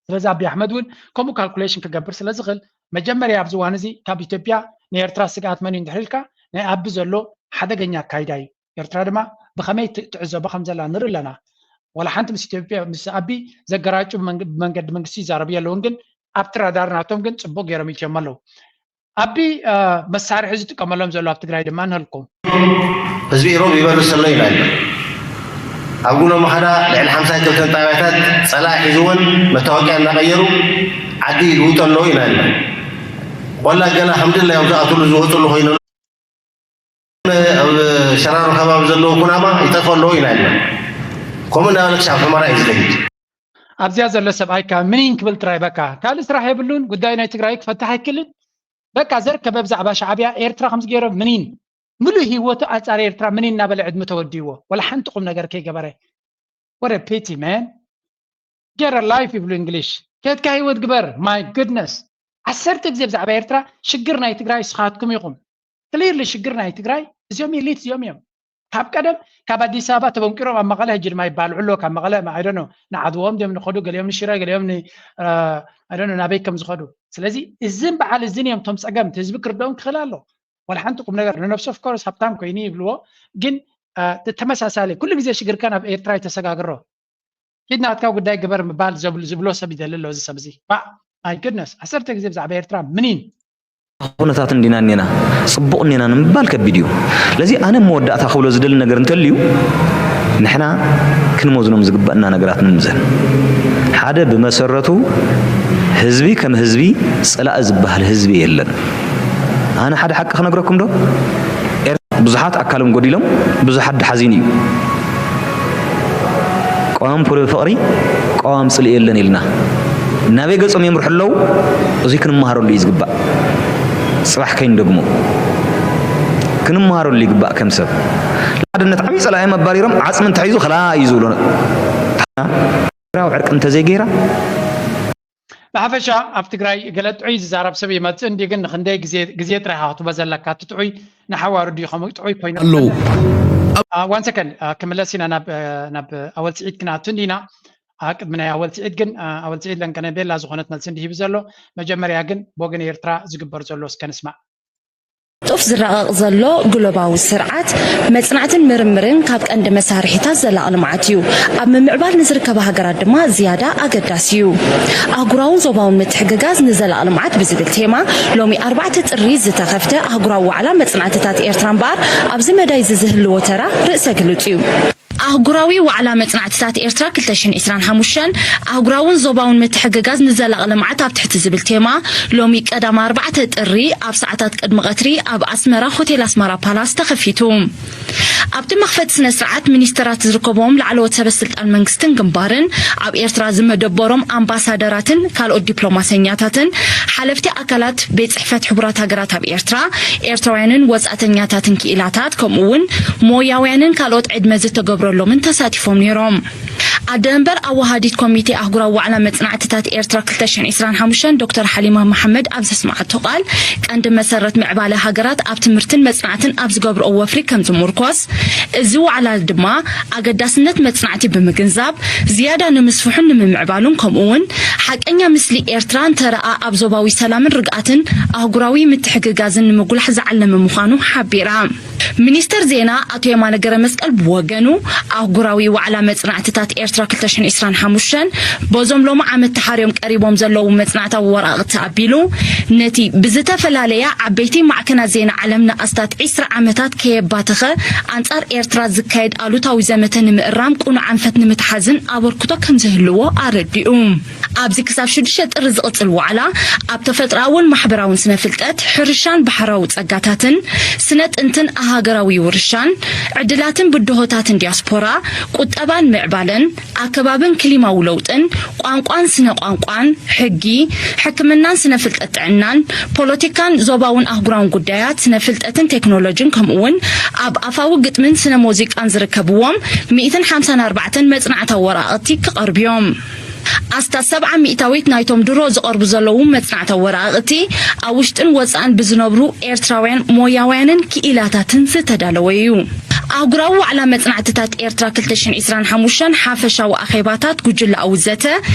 ስለዚ ኣቢ ኣሕመድ እውን ከምኡ ካልኩሌሽን ክገብር ስለ ዝኽእል መጀመርያ ኣብዚ እዋን እዚ ካብ ኢትዮጵያ ንኤርትራ ስግኣት መን እዩ እንድሕር ኢልካ ናይ ኣቢ ዘሎ ሓደገኛ ኣካይዳ እዩ። ኤርትራ ድማ ብኸመይ ትዕዘቦ ከም ዘላ ንርኢ ኣለና። ዋላ ሓንቲ ምስ ኢትዮጵያ ምስ ኣቢ ዘገራጩ ብመንገዲ መንግስቲ ይዛረቡ የለውን፣ ግን ኣብቲ ራዳር ናቶም ግን ፅቡቅ ገይሮም ይትዮም ኣለዉ። ኣቢ መሳርሒ ዝጥቀመሎም ዘሎ ኣብ ትግራይ ድማ ንህልኩም። ህዝቢ ኢሮብ ይበርስ ዘሎ ኢና ኢልና። ኣብ ጉኖ መኸዳ ልዕሊ ሓምሳ ክልተን ጣብያታት ፀላኢ ሒዙ እውን መታወቂያ እናቀየሩ ዓዲ ይልውጡ ኣለዉ ኢና ኢልና። ቆላ ገና ከምድላዮም ዝኣትሉ ዝወፅሉ ኮይኖም ኣብ ሸራሮ ከባቢ ዘለዉ ኩናማ ይጠፍኡ ኣለዉ ኢና ኢልና። ከምኡ እናበለ ክሳብ ሑመራ እዩ ዝኸይድ። ኣብዚኣ ዘሎ ሰብኣይ ካብ ምኒን ክብል ጥራይ በቃ ካልእ ስራሕ የብሉን። ጉዳይ ናይ ትግራይ ክፈትሕ ኣይክልን። በቃ ዘርከበ ብዛዕባ ሻዕብያ ኤርትራ ከምዚ ገይሮም ምኒን ምሉእ ህይወቱ ኣንጻር ኤርትራ ምኒን እናበለ ዕድሚ ተወዲዎ ወላ ሓንቲ ቁም ነገር ከይገበረ። What a pity, man. Get a life ይብሉ እንግሊሽ። ከድካ ህይወት ግበር። My goodness። ዓሰርተ ግዜ ብዛዕባ ኤርትራ ሽግር ናይ ትግራይ ስኻትኩም ኢኹም። Clearly ሽግር ናይ ትግራይ እዚኦም ኤሊት እዚኦም እዮም። ካብ ቀደም ካብ ኣዲስ ኣበባ ተበንቂሮም ኣብ መቐለ ሕጂ ድማ ይባልዑ ኣለዉ። ካብ መቐለ I don't know ንዓድዎም ድዮም ንኸዱ፣ ገሊኦም ንሽረ፣ ገሊኦም ን I don't know ናበይ ከም ዝኸዱ። ስለዚ እዝን በዓል እዝን እዮም እቶም ጸገምቲ። ህዝቢ ክርድኦም ክኽእል ኣሎ። ወላ ሓንቲ ቁም ነገር ንነብሱ of course ሃብታም ኮይኑ ይብልዎ፣ ግን ተመሳሳሊ ኩሉ ግዜ ሽግርካ ናብ ኤርትራ ይተሰጋግሮ። ኪድ ናትካ ጉዳይ ግበር ምባል ዝብሎ ሰብ ይደሊ ኣሎ እዚ ሰብ እዚ። My goodness፣ ዓሰርተ ግዜ ብዛዕባ ኤርትራ ምኒን ኩነታት እንዲና እኔና ጽቡቕ እኔና ንምባል ከቢድ እዩ። ስለዚ ኣነ መወዳእታ ክብሎ ዝደሊ ነገር እንተልዩ ንሕና ክንመዝኖም ዝግበእና ነገራት ንምዘን። ሓደ ብመሰረቱ ህዝቢ ከም ህዝቢ ጸላኢ ዝበሃል ህዝቢ የለን። ኣነ ሓደ ሓቂ ክነግረኩም ዶ? ብዙሓት ኣካሎም ጎዲሎም ብዙሓት ድሓዚኑ እዩ። ቀዋም ፍቕሪ ቀዋም ጽልኢ የለን ኢልና ናበይ ገጾም የምርሑ ኣለዉ? እዚ ክንመሃረሉ እዩ ዝግባእ። ጽባሕ ከይንደግሞ ክንመሃረሉ ይግባእ። ከም ሰብ ሓድነት ዓብዪ ጸላኢ መባሪሮም ዓጽሚ እንተሒዙ ከላ እዩ ዝብሎ። ሃገራዊ ዕርቂ እንተዘይገይራ ብሓፈሻ ኣብ ትግራይ ገለ ጥዑይ ዝዛረብ ሰብ ይመፅእ እንዲ ግን ንክንደይ ግዜ ግዜ ጥራይ ኢኻ ክትቦ ዘለካ እቲ ጥዑይ ንሓዋሩ ድዩ ከምኡ ጥዑይ ኮይኑ ኣለዉ። One second ክምለስ ኢና ናብ ናብ ኣወል ስዒድ ክናቱ እንዲና ቅድሚ ናይ ኣወል ስዒድ ግን ኣወል ስዒድ ለንቀነ ቤላ ዝኾነት መልሲ እንዲ ሂቡ ዘሎ መጀመርያ ግን ብወገን ኤርትራ ዝግበር ዘሎ እስከ ንስማዕ። ጡፍ ዝራቐቕ ዘሎ ግሎባዊ ስርዓት መጽናዕትን ምርምርን ካብ ቀንዲ መሳርሒታት ዘላቒ ልምዓት እዩ። ኣብ ምምዕባል ንዝርከባ ሃገራት ድማ ዝያዳ ኣገዳሲ እዩ። ኣህጉራውን ዞባውን ምትሕግጋዝ ንዘላቒ ልምዓት ብዝብል ቴማ ሎሚ ኣርባዕተ ጥሪ ዝተኸፍተ ኣህጉራዊ ዋዕላ መጽናዕትታት ኤርትራ እምበኣር ኣብዚ መዳይ እዚ ዝህልዎ ተራ ርእሰ ግሉጽ እዩ። ኣህጉራዊ ዋዕላ መጽናዕትታት ኤርትራ ክልተ ሽሕን ዕስራን ሓሙሽተን ኣህጉራውን ዞባውን ምትሕግጋዝ ንዘላቒ ልምዓት ኣብ ትሕቲ ዝብል ቴማ ሎሚ ቀዳም ኣርባዕተ ጥሪ ኣብ ሰዓታት ቅድሚ ቀትሪ ኣብ ኣስመራ ሆቴል ኣስመራ ፓላስ ተኸፊቱ። ኣብቲ መኽፈቲ ስነ ስርዓት ሚኒስተራት ዝርከብዎም ላዕለዎት ሰበ ስልጣን መንግስትን ግንባርን ኣብ ኤርትራ ዝመደበሮም ኣምባሳደራትን ካልኦት ዲፕሎማሰኛታትን ሓለፍቲ ኣካላት ቤት ጽሕፈት ሕቡራት ሃገራት ኣብ ኤርትራ፣ ኤርትራውያንን ወጻእተኛታትን ክኢላታት ከምኡ እውን ሞያውያንን ካልኦት ዕድመ ዝተገብረሎምን ተሳቲፎም ነይሮም። ኣደ መንበር ኣወሃዲት ኮሚቴ ኣህጉራዊ ዋዕላ መጽናዕትታት ኤርትራ ክልተ ሽሕን ዕስራን ሓሙሽተን ዶክተር ሓሊማ መሓመድ ኣብ ዘስመዓቶ ቃል ቀንዲ መሰረት ምዕባለ ሃገራት ኣብ ትምህርትን መጽናዕትን ኣብ ዝገብርኦ ወፍሪ ከም ዝምርኮስ እዚ ዋዕላ ድማ ኣገዳስነት መጽናዕቲ ብምግንዛብ ዝያዳ ንምስፍሑን ንምምዕባሉን ከምኡ እውን ሓቀኛ ምስሊ ኤርትራ እንተረኣ ኣብ ዞባዊ ሰላምን ርግኣትን ኣህጉራዊ ምትሕግጋዝን ንምጉላሕ ዝዓለመ ምዃኑ ሓቢራ። ሚኒስተር ዜና ኣቶ የማነ ገረመስቀል ብወገኑ ኣህጉራዊ ዋዕላ መጽናዕትታት ኤርትራ ክልተ ሽሕን ዕስራን ሓሙሽተን በዞም ሎሚ ዓመት ተሓርዮም ቀሪቦም ዘለዉ መጽናዕታዊ ወረቓቕቲ ኣቢሉ ነቲ ብዝተፈላለያ ዓበይቲ ማዕከናት ዜና ዓለምና ኣስታት ዕስራ ዓመታት ከየባተኸ ኣንጻር ኤርትራ ዝካየድ ኣሉታዊ ዘመተ ንምእራም ቅኑዕ ኣንፈት ንምትሓዝን ኣበርክቶ ከም ዝህልዎ ኣረዲኡ። ኣብዚ ክሳብ ሽዱሽተ ጥሪ ዝቕጽል ዋዕላ ኣብ ተፈጥሮኣውን ማሕበራውን ስነ ፍልጠት፣ ሕርሻን ባሕራዊ ጸጋታትን፣ ስነ ጥንትን ኣህጉራዊ ውርሻን፣ ዕድላትን ብድሆታትን ዲያስፖራ፣ ቁጠባን ምዕባለን፣ ኣከባብን ክሊማዊ ለውጥን፣ ቋንቋን ስነ ቋንቋን፣ ሕጊ፣ ሕክምናን ስነ ፍልጠት ጥዕናን፣ ፖለቲካን ዞባውን ኣህጉራውን ጉዳያት፣ ስነ ፍልጠትን ቴክኖሎጂን ከምኡ እውን ኣብ ኣፋዊ ግጥምን ስነ ሙዚቃን ዝርከብዎም ሚእትን ሓምሳን ኣርባዕተን መጽናዕታዊ ወረቓቕቲ ክቐርቡ እዮም። ኣስታት ሰብዓ ሚእታዊት ናይቶም ድሮ ዝቐርቡ ዘለዉ መጽናዕታዊ ወረቓቕቲ ኣብ ውሽጥን ወጻእን ብዝነብሩ ኤርትራውያን ሞያውያንን ክኢላታትን ዝተዳለወ እዩ። ኣህጉራዊ ዋዕላ መጽናዕትታት ኤርትራ ክልተ ሽሕን ዕስራን ሓሙሽተን ሓፈሻዊ ኣኼባታት፣ ጉጅለኣዊ ዘተ፣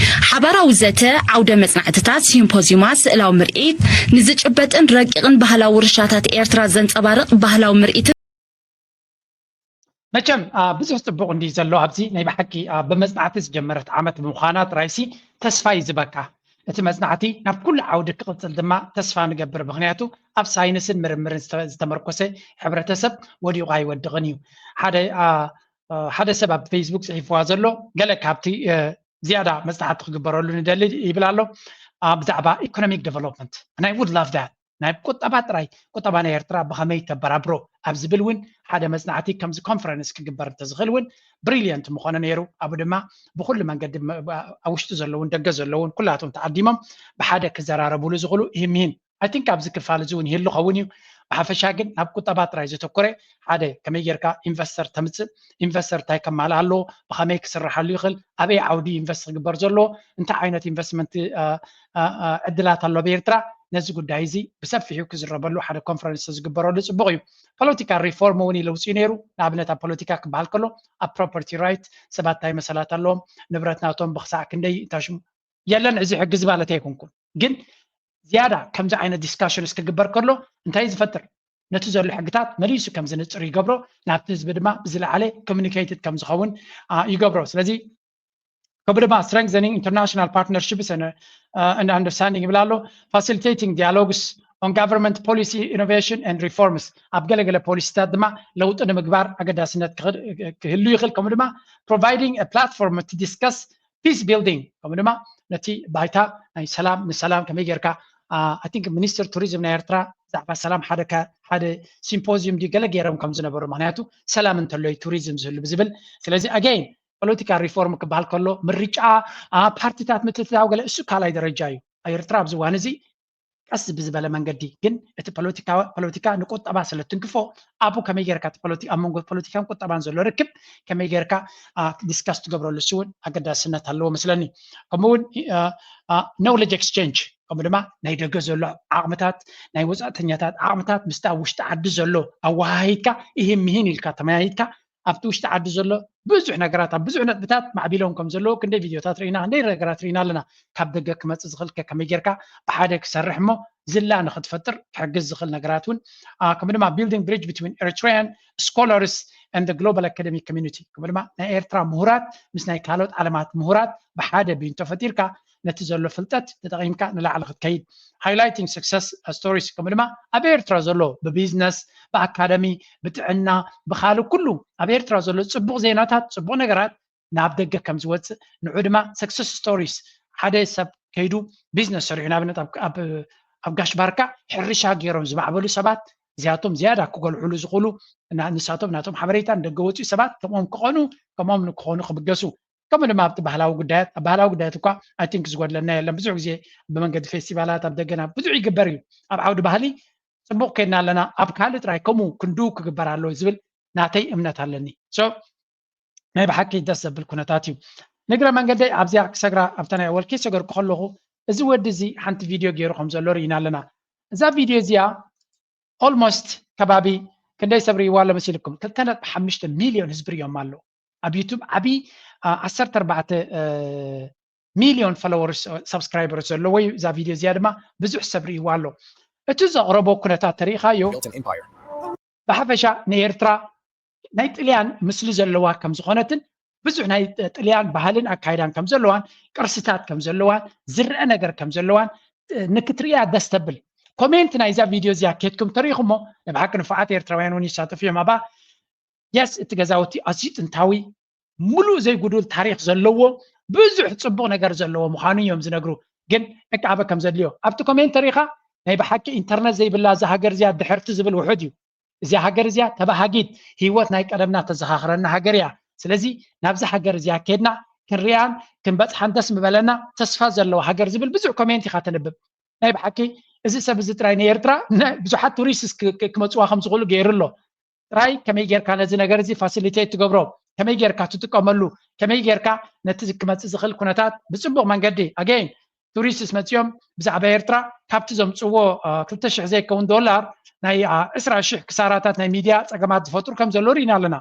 ሓባራዊ ዘተ፣ ዓውደ መጽናዕትታት፣ ሲምፖዝዩማት፣ ስእላዊ ምርኢት፣ ንዝጭበጥን ረቂቕን ባህላዊ ውርሻታት ኤርትራ ዘንጸባርቕ ባህላዊ ምርኢትን መቸም ብዙሕ ጽቡቕ እንዲ ዘሎ ኣብዚ ናይ ብሓቂ ብመጽናዕቲ ዝጀመረት ዓመት ብምዃና ጥራይሲ ተስፋ እዩ ዝበካ። እቲ መጽናዕቲ ናብ ኩሉ ዓውዲ ክቕጽል ድማ ተስፋ ንገብር፣ ምኽንያቱ ኣብ ሳይንስን ምርምርን ዝተመርኮሰ ሕብረተሰብ ወዲቑ ኣይወድቕን እዩ። ሓደ ሓደ ሰብ ኣብ ፌስቡክ ጽሒፍዋ ዘሎ ገለ ካብቲ ዝያዳ መጽናዕቲ ክግበረሉ ንደሊ ይብል ኣሎ ብዛዕባ ኢኮኖሚክ ዴቨሎፕመንት። ናይ ውድ ላቭ ዳት ናይ ቁጠባ ጥራይ ቁጠባ ናይ ኤርትራ ብኸመይ ተበራብሮ ኣብ ዝብል እውን ሓደ መጽናዕቲ ከምዚ ኮንፈረንስ ክግበር እንተዝኽእል እውን ብሪልየንት ምኾነ ነይሩ። ኣብኡ ድማ ብኩሉ መንገዲ ኣብ ውሽጢ ዘለውን ደገ ዘለውን ኩላቶም ተዓዲሞም ብሓደ ክዘራረቡሉ ዝኽእሉ ይህምሂን I think ኣብዚ ክፋል እዚ እውን ይህሉ ኸውን እዩ። ብሓፈሻ ግን ናብ ቁጠባ ጥራይ ዘተኮረ ሓደ ከመይ ጌርካ ኢንቨስተር ተምፅእ፣ ኢንቨስተር እንታይ ከማልእ ኣለዎ፣ ብኸመይ ክስርሓሉ ይኽእል፣ ኣበይ ዓውዲ ኢንቨስት ክግበር ዘለዎ፣ እንታይ ዓይነት ኢንቨስትመንት ዕድላት ኣሎ ኣብ ኤርትራ፣ ነዚ ጉዳይ እዚ ብሰፊሑ ክዝረበሉ ሓደ ኮንፈረንስ ዝግበረሉ ፅቡቕ እዩ። ፖለቲካል ሪፎርም እውን ለውፂ ነይሩ። ንኣብነት ኣብ ፖለቲካ ክበሃል ከሎ ኣብ ፕሮፐርቲ ራይት ሰባት እንታይ መሰላት ኣለዎም፣ ንብረት ናቶም ብክሳዕ ክንደይ እንታሽሙ የለን። እዚ ሕግዚ ማለት ኣይኮንኩን፣ ግን ዝያዳ ከምዚ ዓይነት ዲስካሽንስ ክግበር ከሎ እንታይ ዝፈጥር፣ ነቲ ዘሎ ሕግታት መሊሱ ከም ዝንፅር ይገብሮ፣ ናብቲ ህዝቢ ድማ ብዝለዓለ ኮሚኒኬትድ ከም ዝኸውን ይገብሮ። ስለዚ ከምኡ ድማ strengthening international partnerships and understanding ይብል ኣሎ። Facilitating dialogues on government policy innovation and reforms፣ ኣብ ገለገለ ፖሊሲታት ድማ ለውጢ ንምግባር ኣገዳስነት ክህሉ ይኽእል። ከምኡ ድማ providing platform to discuss peace building፣ ከምኡ ድማ ነቲ ባይታ ናይ ሰላም፣ ንሰላም ከመይ ጌርካ I think ሚኒስትር ቱሪዝም ናይ ኤርትራ ብዛዕባ ሰላም ሓደ ሲምፖዚዩም ድዩ ገለ ገይሮም ከም ዝነበሩ፣ ምክንያቱ ሰላም እንተሎ ቱሪዝም ዝህሉ ብዝብል። ስለዚ ኣገይን ፖለቲካ ሪፎርም ክበሃል ከሎ ምርጫ፣ ፓርቲታት ምትእትታው ገለ፣ እሱ ካልኣይ ደረጃ እዩ። ኤርትራ ኣብዚ እዋን እዚ ቀስ ብዝበለ መንገዲ ግን እቲ ፖለቲካ ንቁጠባ ስለ ትንክፎ፣ ኣብኡ ከመይ ጌርካ ኣብ መንጎ ፖለቲካን ቁጠባን ዘሎ ርክብ ከመይ ጌርካ ዲስካስ ትገብረሉ፣ እሱ እውን ኣገዳስነት ኣለዎ መስለኒ። ከምኡውን ኖውለጅ ኤክስቼንጅ፣ ከምኡ ድማ ናይ ደገ ዘሎ ዓቕምታት፣ ናይ ወፃእተኛታት ዓቕምታት ምስቲ ኣብ ውሽጢ ዓዲ ዘሎ ኣወሃሂድካ፣ ይህን ምሂን ኢልካ ተመያይጥካ ኣብቲ ውሽጢ ዓዲ ዘሎ ብዙሕ ነገራት ኣብ ብዙሕ ነጥብታት ማዕቢሎም ከም ዘለዉ ክንደይ ቪድዮታት ርኢና፣ ክንደይ ነገራት ርኢና ኣለና። ካብ ደገ ክመፅእ ዝኽእል ከመይ ጌርካ ብሓደ ክሰርሕ እሞ ዝላ ንክትፈጥር ክሕግዝ ዝኽእል ነገራት እውን ከምኡ ድማ building bridge between Eritrean scholars and the global academic community፣ ከምኡ ድማ ናይ ኤርትራ ምሁራት ምስ ናይ ካልኦት ዓለማት ምሁራት ብሓደ ቢንቶ ፈጢርካ ነቲ ዘሎ ፍልጠት ተጠቒምካ ንላዕሊ ክትከይድ። Highlighting success stories፣ ከምኡ ድማ ኣብ ኤርትራ ዘሎ ብቢዝነስ፣ ብኣካደሚ፣ ብጥዕና፣ ብካልእ ኩሉ ኣብ ኤርትራ ዘሎ ፅቡቕ ዜናታት፣ ፅቡቕ ነገራት ናብ ደገ ከም ዝወፅእ፣ ንዑ ድማ ሰክሰስ ስቶሪስ፣ ሓደ ሰብ ከይዱ ቢዝነስ ሰሪሑ፣ ንኣብነት ኣብ ጋሽ ባርካ ሕርሻ ገይሮም ዝማዕበሉ ሰባት፣ እዚኣቶም ዝያዳ ክጎልሕሉ ዝኽእሉ ንሳቶም ናቶም ሓበሬታ ንደገ ወፅኡ ሰባት ከምኦም ክኾኑ፣ ከምኦም ንክኾኑ ክብገሱ። ከምኡ ድማ ኣብቲ ባህላዊ ጉዳያት፣ ኣብ ባህላዊ ጉዳያት እኳ I think ዝጎድለና የለን። ብዙሕ ግዜ ብመንገዲ ፌስቲቫላት ኣብ ደገና ብዙሕ ይግበር እዩ። ኣብ ዓውዲ ባህሊ ፅቡቕ ከይድና ኣለና፣ ኣብ ካልእ ጥራይ ከምኡ ክንድኡ ክግበር ኣለዎ ዝብል ናተይ እምነት ኣለኒ። So ናይ ብሓቂ ደስ ዘብል ኩነታት እዩ። ንግረ መንገደይ ኣብዚኣ ክሰግራ ኣብታ ናይ ኣወል ከይሰገርኩ ከለኹ እዚ ወዲ እዚ ሓንቲ ቪድዮ ገይሩ ከም ዘሎ ርኢና ኣለና። እዛ ቪድዮ እዚኣ ኦልሞስት ከባቢ ክንደይ ሰብ ርእይዋ ኣሎ መሲልኩም? ክልተ ነጥቢ ሓሙሽተ ሚልዮን ህዝቢ ርእዮም ኣሎ። ኣብ ዩቱብ ዓብዪ ዓሰርተ ኣርባዕተ ሚልዮን ፎሎወርስ፣ ሳብስክራይበርስ ዘለዎ እዩ። እዛ ቪድዮ እዚኣ ድማ ብዙሕ ሰብ ርእይዋ ኣሎ። እቲ ዘቕረቦ ኩነታት ተሪኢኻዮ ብሓፈሻ ንኤርትራ ናይ ጥልያን ምስሊ ዘለዋ ከም ዝኾነትን ብዙሕ ናይ ጥልያን ባህልን ኣካይዳን ከም ዘለዋን ቅርስታት ከም ዘለዋን ዝረአ ነገር ከም ዘለዋን ንክትርእያ ደስ ተብል። ኮሜንት ናይዛ ቪድዮ እዚኣ ኬድኩም ተሪኢኹሞ፣ ንብሓቂ ንፉዓት ኤርትራውያን እውን ይሳተፉ እዮም ኣብኣ። የስ፣ እቲ ገዛውቲ ኣዝዩ ጥንታዊ፣ ሙሉእ ዘይጉዱል ታሪኽ ዘለዎ፣ ብዙሕ ጽቡቕ ነገር ዘለዎ ምዃኑ እዮም ዝነግሩ። ግን ዕቃበ ከም ዘድልዮ ኣብቲ ኮሜንት ተሪኻ፣ ናይ ብሓቂ ኢንተርነት ዘይብላ እዛ ሃገር እዚኣ ድሕርቲ ዝብል ውሑድ እዩ። እዚኣ ሃገር እዚኣ ተባሃጊት፣ ህይወት ናይ ቀደምና ተዘኻኽረና ሃገር እያ። ስለዚ ናብዛ ሃገር እዚኣ ኬድና ክንሪኣን ክንበጽሓን ደስ ምበለና፣ ተስፋ ዘለዋ ሃገር ዝብል ብዙሕ ኮሜንት ኢኻ ተንብብ። ናይ ብሓቂ እዚ ሰብ እዚ ጥራይ ንኤርትራ ብዙሓት ቱሪስት ክመጽዋ ከም ዝኽእሉ ገይሩ ኣሎ። ጥራይ ከመይ ጌርካ ነዚ ነገር እዚ ፋሲሊቴት ትገብሮ፣ ከመይ ጌርካ ትጥቀመሉ፣ ከመይ ጌርካ ነቲ ክመጽእ ዝኽእል ኩነታት ብጽቡቕ መንገዲ ኣገይን ቱሪስትስ መጺኦም ብዛዕባ ኤርትራ ካብቲ ዘምጽዎ ክልተ ሽሕ ዘይከውን ዶላር ናይ ዕስራ ሽሕ ክሳራታት ናይ ሚድያ ጸገማት ዝፈጥሩ ከም ዘሎ ርኢና ኣለና።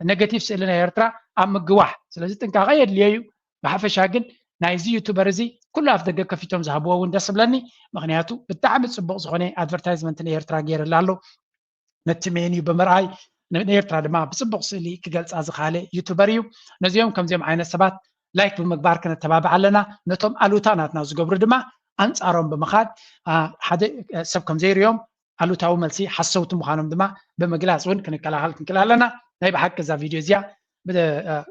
ኔጋቲቭ ስእሊ ናይ ኤርትራ ኣብ ምግዋሕ። ስለዚ ጥንቃቐ የድልዮ እዩ። ብሓፈሻ ግን ናይዚ ዩቱበር እዚ ኩሉ ኣፍ ደገ ከፊቶም ዝሃብዎ እውን ደስ ብለኒ። ምክንያቱ ብጣዕሚ ጽቡቕ ዝኾነ ኣድቨርታይዝመንት ንኤርትራ ገይርላ ኣሎ። ነቲ ሜንዩ ብምርኣይ ንኤርትራ ድማ ብጽቡቕ ስእሊ ክገልጻ ዝኻለ ዩቱበር እዩ። ነዚኦም ከምዚኦም ዓይነት ሰባት ላይክ ብምግባር ክነተባብዕ ኣለና። ነቶም ኣሉታ ናትና ዝገብሩ ድማ ኣንጻሮም ብምኻድ ሓደ ሰብ ከም ዘይርዮም ኣሉታዊ መልሲ ሓሰውቲ ምዃኖም ድማ ብምግላጽ እውን ክንከላኸል ክንክእል ኣለና። ናይ ብሓቂ እዛ ቪድዮ እዚኣ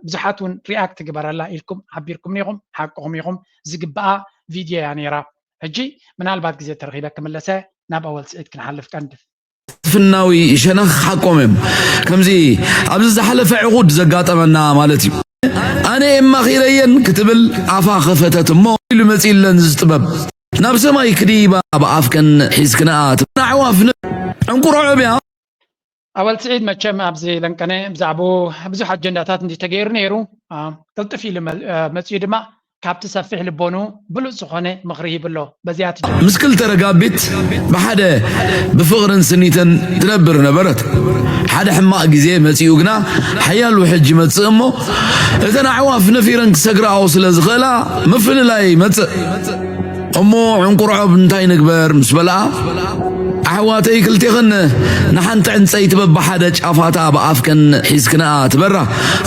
ብዙሓት እውን ሪኣክት ግበረላ ኢልኩም ሓቢርኩም ኢኹም፣ ሓቅኹም ኢኹም። ዝግብኣ ቪድዮ እያ ነይራ። ሕጂ ምናልባት ግዜ ተረኺበ ክምለሰ ናብ ኣወል ስዒድ ክንሓልፍ ቀንድፍ። ፍናዊ ሸነኽ ሓቆም እዮም። ከምዚ ኣብዚ ዝሓለፈ ዕቑድ ዘጋጠመና ማለት እዩ። ኣነ የማኺረየን ክትብል ኣፋ ከፈተት እሞ ኢሉ መጺለን እዚ ጥበብ። ናብ ሰማይ ክድይባ ብኣፍከን ሒዝክንኣ ትብላ ኣዕዋፍ ን-፣ ዕንቁሮ ዕብያ። ኣወል ስዒድ፣ መቸም ኣብዚ ለንቀነ ብዛዕባኡ ብዙሕ ኣጀንዳታት እንዲ ተገይሩ ነይሩ። አ፣ ቅልጥፍ ኢሉ መ-፣ አ፣ መጺኡ ድማ ካብቲ ሰፊሕ ልቦኑ ብሉጽ ዝኾነ ምኽሪ ሂብሎ። በዚኣ ትጀምር። ምስ ክልተ ረጋቢት ብሓደ ብፍቕርን ስኒትን ትነብር ነበረት። ሓደ ሕማቕ ግዜ መጺኡ ግና ሓያል ውሕጅ ይመጽእ እሞ እተን ኣዕዋፍ ነፊረን ክሰግርኣኦ ስለ ዝኽእላ ምፍልላይ ይመጽእ። እሞ ዕንቁርዖብ እንታይ ንግበር ምስ በልኣ፣ ኣሕዋተይ ክልቴኽን ንሓንቲ ዕንጸይቲ በብሓደ ጫፋታ ብኣፍከን ሒዝክንኣ ትበራ፣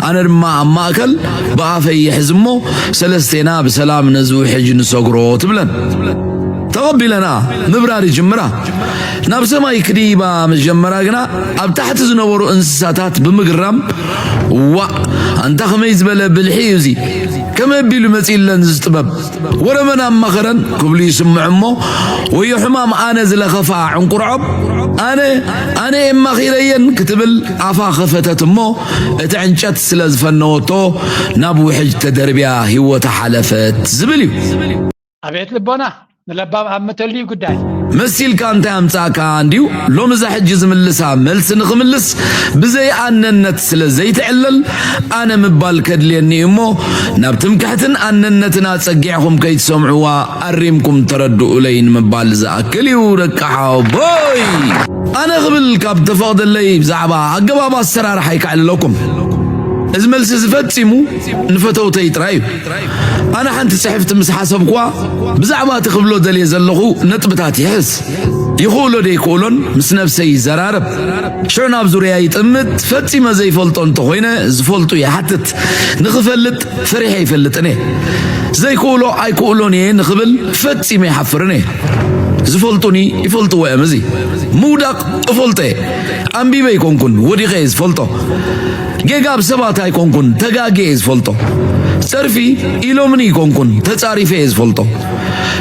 ኣነ ድማ ኣብ ማእከል ብኣፈይ ይሕዝ እሞ ሰለስቴና ብሰላም ነዚ ውሕጅ ንሰግሮ ትብለን። ተቐቢለንኣ ምብራር ይጅምራ። ናብ ሰማይ ክድይባ ምስ ጀመራ ግና ኣብ ታሕቲ ዝነበሩ እንስሳታት ብምግራም፣ ዋእ ኣንታ ከመይ ዝበለ ብልሒ እዩ እዚ፣ ከመይ ኣቢሉ መጺእለን እዚ ጥበብ፣ ወረ መን ኣማኸረን ክብሉ ይስምዑ እሞ፣ ወዮ ሕማም ኣነ ዝለኸፋ ዕንቁርዖብ፣ ኣነ ኣነ የማኺረየን ክትብል ኣፋ ኸፈተት እሞ፣ እቲ ዕንጨት ስለ ዝፈነወቶ ናብ ውሕጅ ተደርብያ ህይወታ ሓለፈት ዝብል እዩ። ኣቤት ልቦና ንለባም ኣብ መተልዩ ጉዳይ። መሲልካ እንታይ ኣምጻእካ እንድዩ ሎሚ እዛ ሕጂ ዝምልሳ መልሲ ንኽምልስ ብዘይ ኣነነት ስለ ዘይትዕለል ኣነ ምባል ከድልየኒ እዩ እሞ ናብ ትምክሕትን ኣነነትን ኣጸጊዕኹም ከይትሰምዕዋ ኣሪምኩም ተረድኡለይ ንምባል ዝኣክል እዩ ደቂ ሓወቦይ። ኣነ ክብል ካብ ተፈቕደለይ ብዛዕባ ኣገባብ ኣሰራርሓ ይከዕልለኩም። እዚ መልሲ እዚ ፈጺሙ ንፈተውተይ ጥራይ እዩ። ኣነ ሓንቲ ጽሕፍቲ ምስ ሓሰብኩዋ ብዛዕባ እቲ ክብሎ ደልየ ዘለኹ ነጥብታት ይሕዝ። ይኽእሎ ደይክእሎን ምስ ነብሰይ ይዘራረብ። ሽዑ ናብ ዙርያ ይጥምት፣ ፈጺመ ዘይፈልጦ እንተኾይነ ዝፈልጡ ይሓትት። ንኽፈልጥ ፈሪሐ ይፈልጥን እየ። ዘይክእሎ ኣይክእሎን እየ ንኽብል ፈጺመ ይሓፍርን እየ። ዝፈልጡኒ ይፈልጥዎ እዮም። እዚ ምውዳቕ እፈልጦ እየ። ኣንቢበ ኣይኮንኩን ወዲቐ እየ ዝፈልጦ። ጌጋ ኣብ ሰባት ኣይኮንኩን ተጋግየ እየ ዝፈልጦ። ጸርፊ ኢሎምኒ ኣይኮንኩን ተጻሪፈ እየ ዝፈልጦ።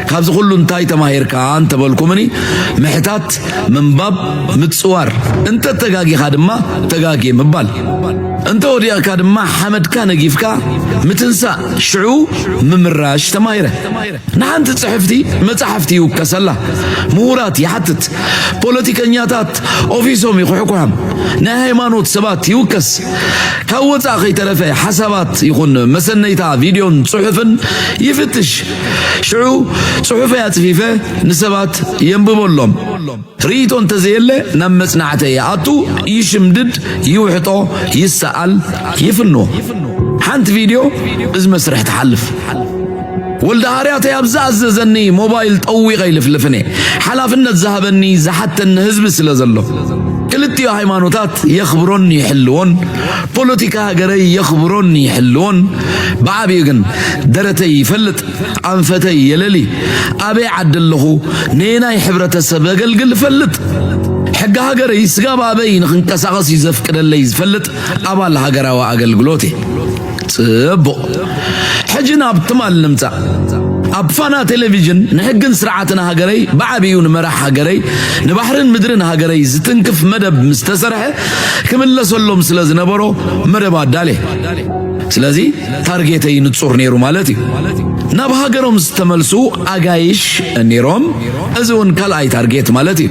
ካብዚ ኩሉ እንታይ ተማሂርካ እንተበልኩምኒ ምሕታት፣ ምንባብ፣ ምጽዋር፣ እንተ ተጋጊኻ ድማ ተጋግየ ምባል፣ እንተ ወዲቕካ ድማ ሓመድካ ነጊፍካ ምትንሳእ፣ ሽዑ ምምራሽ ተማሂረ። ንሓንቲ ጽሕፍቲ መጻሕፍቲ ይውከሰላ፣ ምሁራት ይሓትት፣ ፖለቲከኛታት ኦፊሶም ይኹሕኩሖም፣ ናይ ሃይማኖት ሰባት ይውከስ። ካብ ወጻእ ከይተረፈ ሓሳባት ይኹን መሰነይታ ቪድዮን ጽሑፍን ይፍትሽ። ሽዑ ጽሑፈይ ኣጽፊፈ ንሰባት የንብበሎም። ርእይቶ እንተዘየለ ናብ መጽናዕተይ ይኣቱ፣ ይሽምድድ፣ ይውሕጦ፣ ይሰኣል፣ ይፍንዎ። ሓንቲ ቪድዮ እዚ መስርሕ ትሓልፍ። ወልደ ሃርያተይ ኣብ ዝኣዘዘኒ ሞባይል ጠዊቐ ይልፍልፍን እየ። ሓላፍነት ዝሃበኒ ዝሓተኒ ህዝቢ ስለ ዘሎ። ክልቲኡ ሃይማኖታት የኽብሮን ይሕልዎን፣ ፖለቲካ ሃገረይ የኽብሮን ይሕልዎን። ብዓቢኡ ግን ደረተይ ይፈልጥ፣ ኣንፈተይ የለሊ። ኣበይ ዓዲ ኣለኹ፣ ነየናይ ሕብረተሰብ ኣገልግል እፈልጥ። ሕጊ ሃገረይ ስጋብ ኣበይ ንኽንቀሳቐስ እዩ ዘፍቅደለይ ዝፈልጥ ኣባል ሃገራዊ ኣገልግሎት እየ። ጽቡቕ። ሕጂ ናብ ትማል ንምጻእ። ኣብ ፋና ቴሌቪዥን ንሕግን ስርዓትን ሃገረይ ብዓቢኡ ንመራሕ ሃገረይ ንባሕርን ምድርን ሃገረይ ዝትንክፍ መደብ ምስ ተሰርሐ ክምለሰሎም ስለ ዝነበሮ መደብ ኣዳልየ። ስለዚ ታርጌተይ ንጹር ነይሩ ማለት እዩ። ናብ ሃገሮም ዝተመልሱ ኣጋይሽ ነይሮም። እዚ እውን ካልኣይ ታርጌት ማለት እዩ።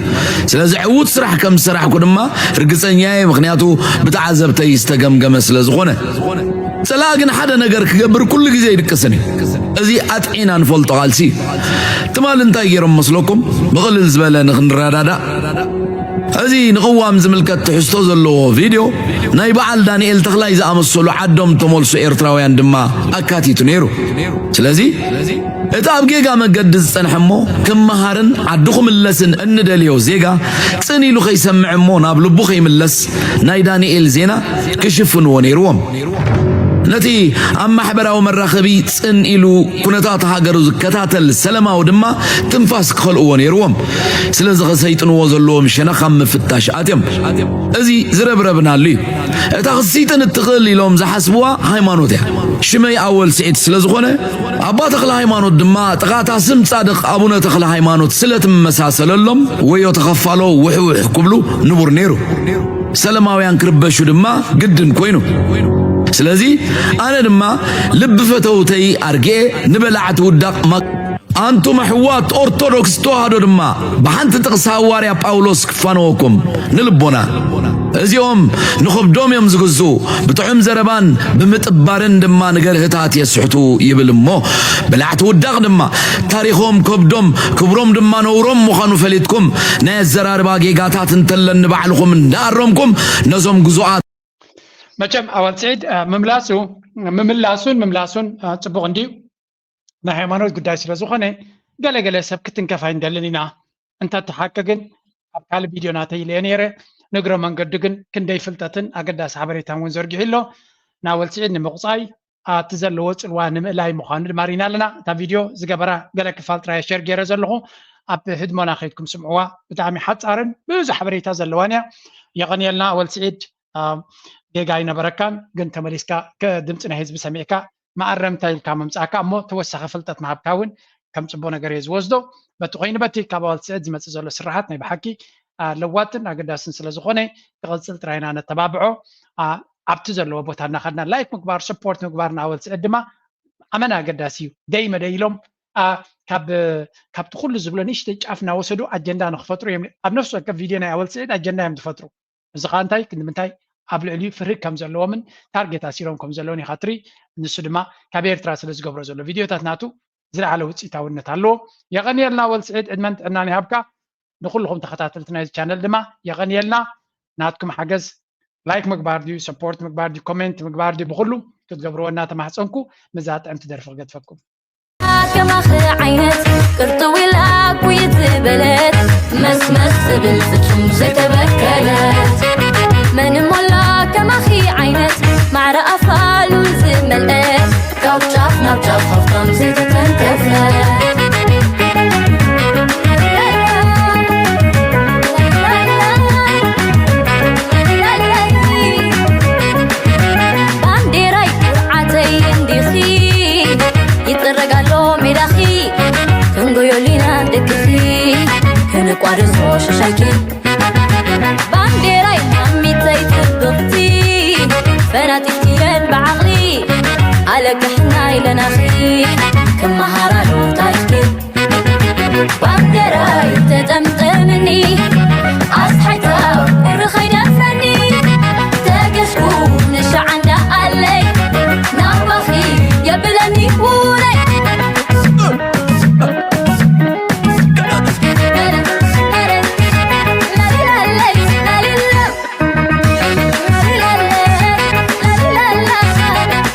ስለዚ ዕዉት ስራሕ ከም ዝሰራሕኩ ድማ ርግጸኛ እየ፣ ምኽንያቱ ብተዓዘብተይ ዝተገምገመ ስለ ዝኾነ። ጸላኢ ግን ሓደ ነገር ክገብር ኩሉ ግዜ ይድቅስን እዩ። እዚ ኣጥዒና ንፈልጦ ቃልሲ እዩ። ትማል እንታይ ገይሮም መስለኩም? ብቕልል ዝበለ ንኽንረዳዳእ፣ እዚ ንቕዋም ዝምልከት ትሕዝቶ ዘለዎ ቪድዮ ናይ በዓል ዳንኤል ተኽላይ ዝኣመሰሉ ዓዶም ተመልሱ ኤርትራውያን ድማ ኣካቲቱ ነይሩ። ስለዚ እቲ ኣብ ጌጋ መገዲ ዝጸንሐ እሞ ክመሃርን ዓዱ ክምለስን እንደልዮ ዜጋ ጽን ኢሉ ከይሰምዕ እሞ ናብ ልቡ ከይምለስ ናይ ዳንኤል ዜና ክሽፍንዎ ነይርዎም። ነቲ ኣብ ማሕበራዊ መራኸቢ ጽን ኢሉ ኩነታት ሃገሩ ዝከታተል ሰለማዊ ድማ ትንፋስ ክኸልእዎ ነይርዎም። ስለዚ ከሰይጥንዎ ዘለዎም ሸነኽ ኣብ ምፍታሽ ኣትዮም። እዚ ዝረብረብናሉ እዩ። እታ ክስይጥን እትኽእል ኢሎም ዝሓስብዋ ሃይማኖት እያ። ሽመይ ኣወል ስዒድ ስለ ዝኾነ ኣባ ተኽለ ሃይማኖት ድማ ጥቓታ ስም ጻድቕ ኣቡነ ተኽለ ሃይማኖት ስለ ትመሳሰለሎም ወዮ ተኸፋሎ ውሕውሕ ክብሉ ንቡር ነይሩ። ሰለማውያን ክርበሹ ድማ ግድን ኮይኑ። ስለዚ ኣነ ድማ ልቢ ፈተውተይ ኣርግኤ ንበላዕቲ ውዳቕ ማ- ኣንቱም ኣሕዋት ኦርቶዶክስ ተዋህዶ ድማ ብሓንቲ ጥቕሲ ሃዋርያ ጳውሎስ ክፋነወኩም ንልቦና። እዚኦም ንኸብዶም እዮም ዝግዝኡ፣ ብጥዑም ዘረባን ብምጥባርን ድማ ንገርህታት የስሕቱ ይብል እሞ፣ ብላዕቲ ውዳቕ ድማ ታሪኾም ከብዶም ክብሮም ድማ ነውሮም ምዃኑ ፈሊጥኩም ናይ ኣዘራርባ ጌጋታት እንተለን ንባዕልኹም እንዳኣረምኩም ነዞም ግዙኣት መቸም ኣወል ስዒድ ምምላሱ ምምላሱን ምምላሱን ፅቡቕ እንድዩ። ናይ ሃይማኖት ጉዳይ ስለ ዝኾነ ገለገለ ሰብ ክትንከፍ ኣይንደልን ኢና። እንተተሓቂ ግን ኣብ ካልእ ቪድዮ ናተይ ኢለዮ ነይረ። ንእግረ መንገዱ ግን ክንደይ ፍልጠትን ኣገዳሲ ሓበሬታን እውን ዘርጊሑ ኣሎ። ናወል ስዒድ ንምቑፃይ ኣብቲ ዘለዎ ፅልዋ ንምእላይ ምዃኑ ድማ ርኢና ኣለና። እታ ቪድዮ ዝገበራ ገለ ክፋል ጥራይ ሸር ገይረ ዘለኹ ኣብ ህድሞና ከይድኩም ስምዕዋ። ብጣዕሚ ሓፃርን ብዙሕ ሓበሬታ ዘለዋን እያ። የቐንየልና ኣወል ስዒድ። ጌጋ ኣይነበረካን፣ ግን ተመሊስካ ድምፂ ናይ ህዝቢ ሰሚዕካ መኣረምታ ኢልካ ምምፃእካ እሞ ተወሳኺ ፍልጠት ምሃብካ እውን ከም ፅቡቅ ነገር እየ ዝወስዶ። በቲ ኮይኑ በቲ ካብ ኣዋልድ ስዕድ ዝመፅእ ዘሎ ስራሓት ናይ ብሓቂ ለዋጥን ኣገዳስን ስለዝኾነ ክቕፅል ጥራይና ነተባብዖ። ኣብቲ ዘለዎ ቦታ እናኸድና ላይክ ምግባር ሰፖርት ምግባር ንኣወልድ ስዕድ ድማ ኣመና ኣገዳሲ እዩ። ደይ መደይ ኢሎም ካብቲ ኩሉ ዝብሎ ንእሽተይ ጫፍ እናወሰዱ ኣጀንዳ ንክፈጥሩ እዮም። ኣብ ነፍሲ ወከፍ ቪድዮ ናይ ኣወልድ ስዕድ ኣጀንዳ እዮም ዝፈጥሩ። እዚ ከዓ እንታይ ክንዲ ምንታይ ኣብ ልዕሊኡ ፍርሂ ከም ዘለዎምን ታርጌት ኣሲሮም ከም ዘለውን ኢኻ ትርኢ። ንሱ ድማ ካብ ኤርትራ ስለ ዝገብሮ ዘሎ ቪድዮታት ናቱ ዝለዓለ ውፅኢታውነት ኣለዎ። የቐንየልና ወል ስዒድ ዕድመን ጥዕናን ይሃብካ። ንኩልኹም ተኸታተልቲ ናይዚ ቻነል ድማ የቐንየልና። ናትኩም ሓገዝ ላይክ ምግባር ድዩ ሰፖርት ምግባር ድዩ ኮሜንት ምግባር ድዩ ብኩሉ ክትገብርዎ እናተማሕፀንኩ ምስዛ ጥዕምቲ ደርፊ ክገድፈኩም። ከማኺ ዓይነት ቅርጥው ኢላ ኩይት ዝበለት መስመስ ትብል ፍጹም ዘይተበከለት መን እሞ ኣላ ከማኺ ዓይነት ማዕረ ኣፋ ሉል ዝመልአት ካብ ጫፍ ናብ ጫፍ ሃፍታም ዘይተተንከፈት ባንዴራይ ኩርዓተይ እንዲኺ ይጥረግ ኣሎ ሜዳኺ ክንጎዮሊና ደቅኺ ከነቋርጾ ሸሻይኪ ባንዴራይ ማሚተይ ጽብቕቲ ፈናጢትየን ብዓቕሊ ኣለቅሕና ኢለናኺ ክመሃራሉ ታሪኽኪ ባንዴራይ ተጠምጠምኒ ኣስተ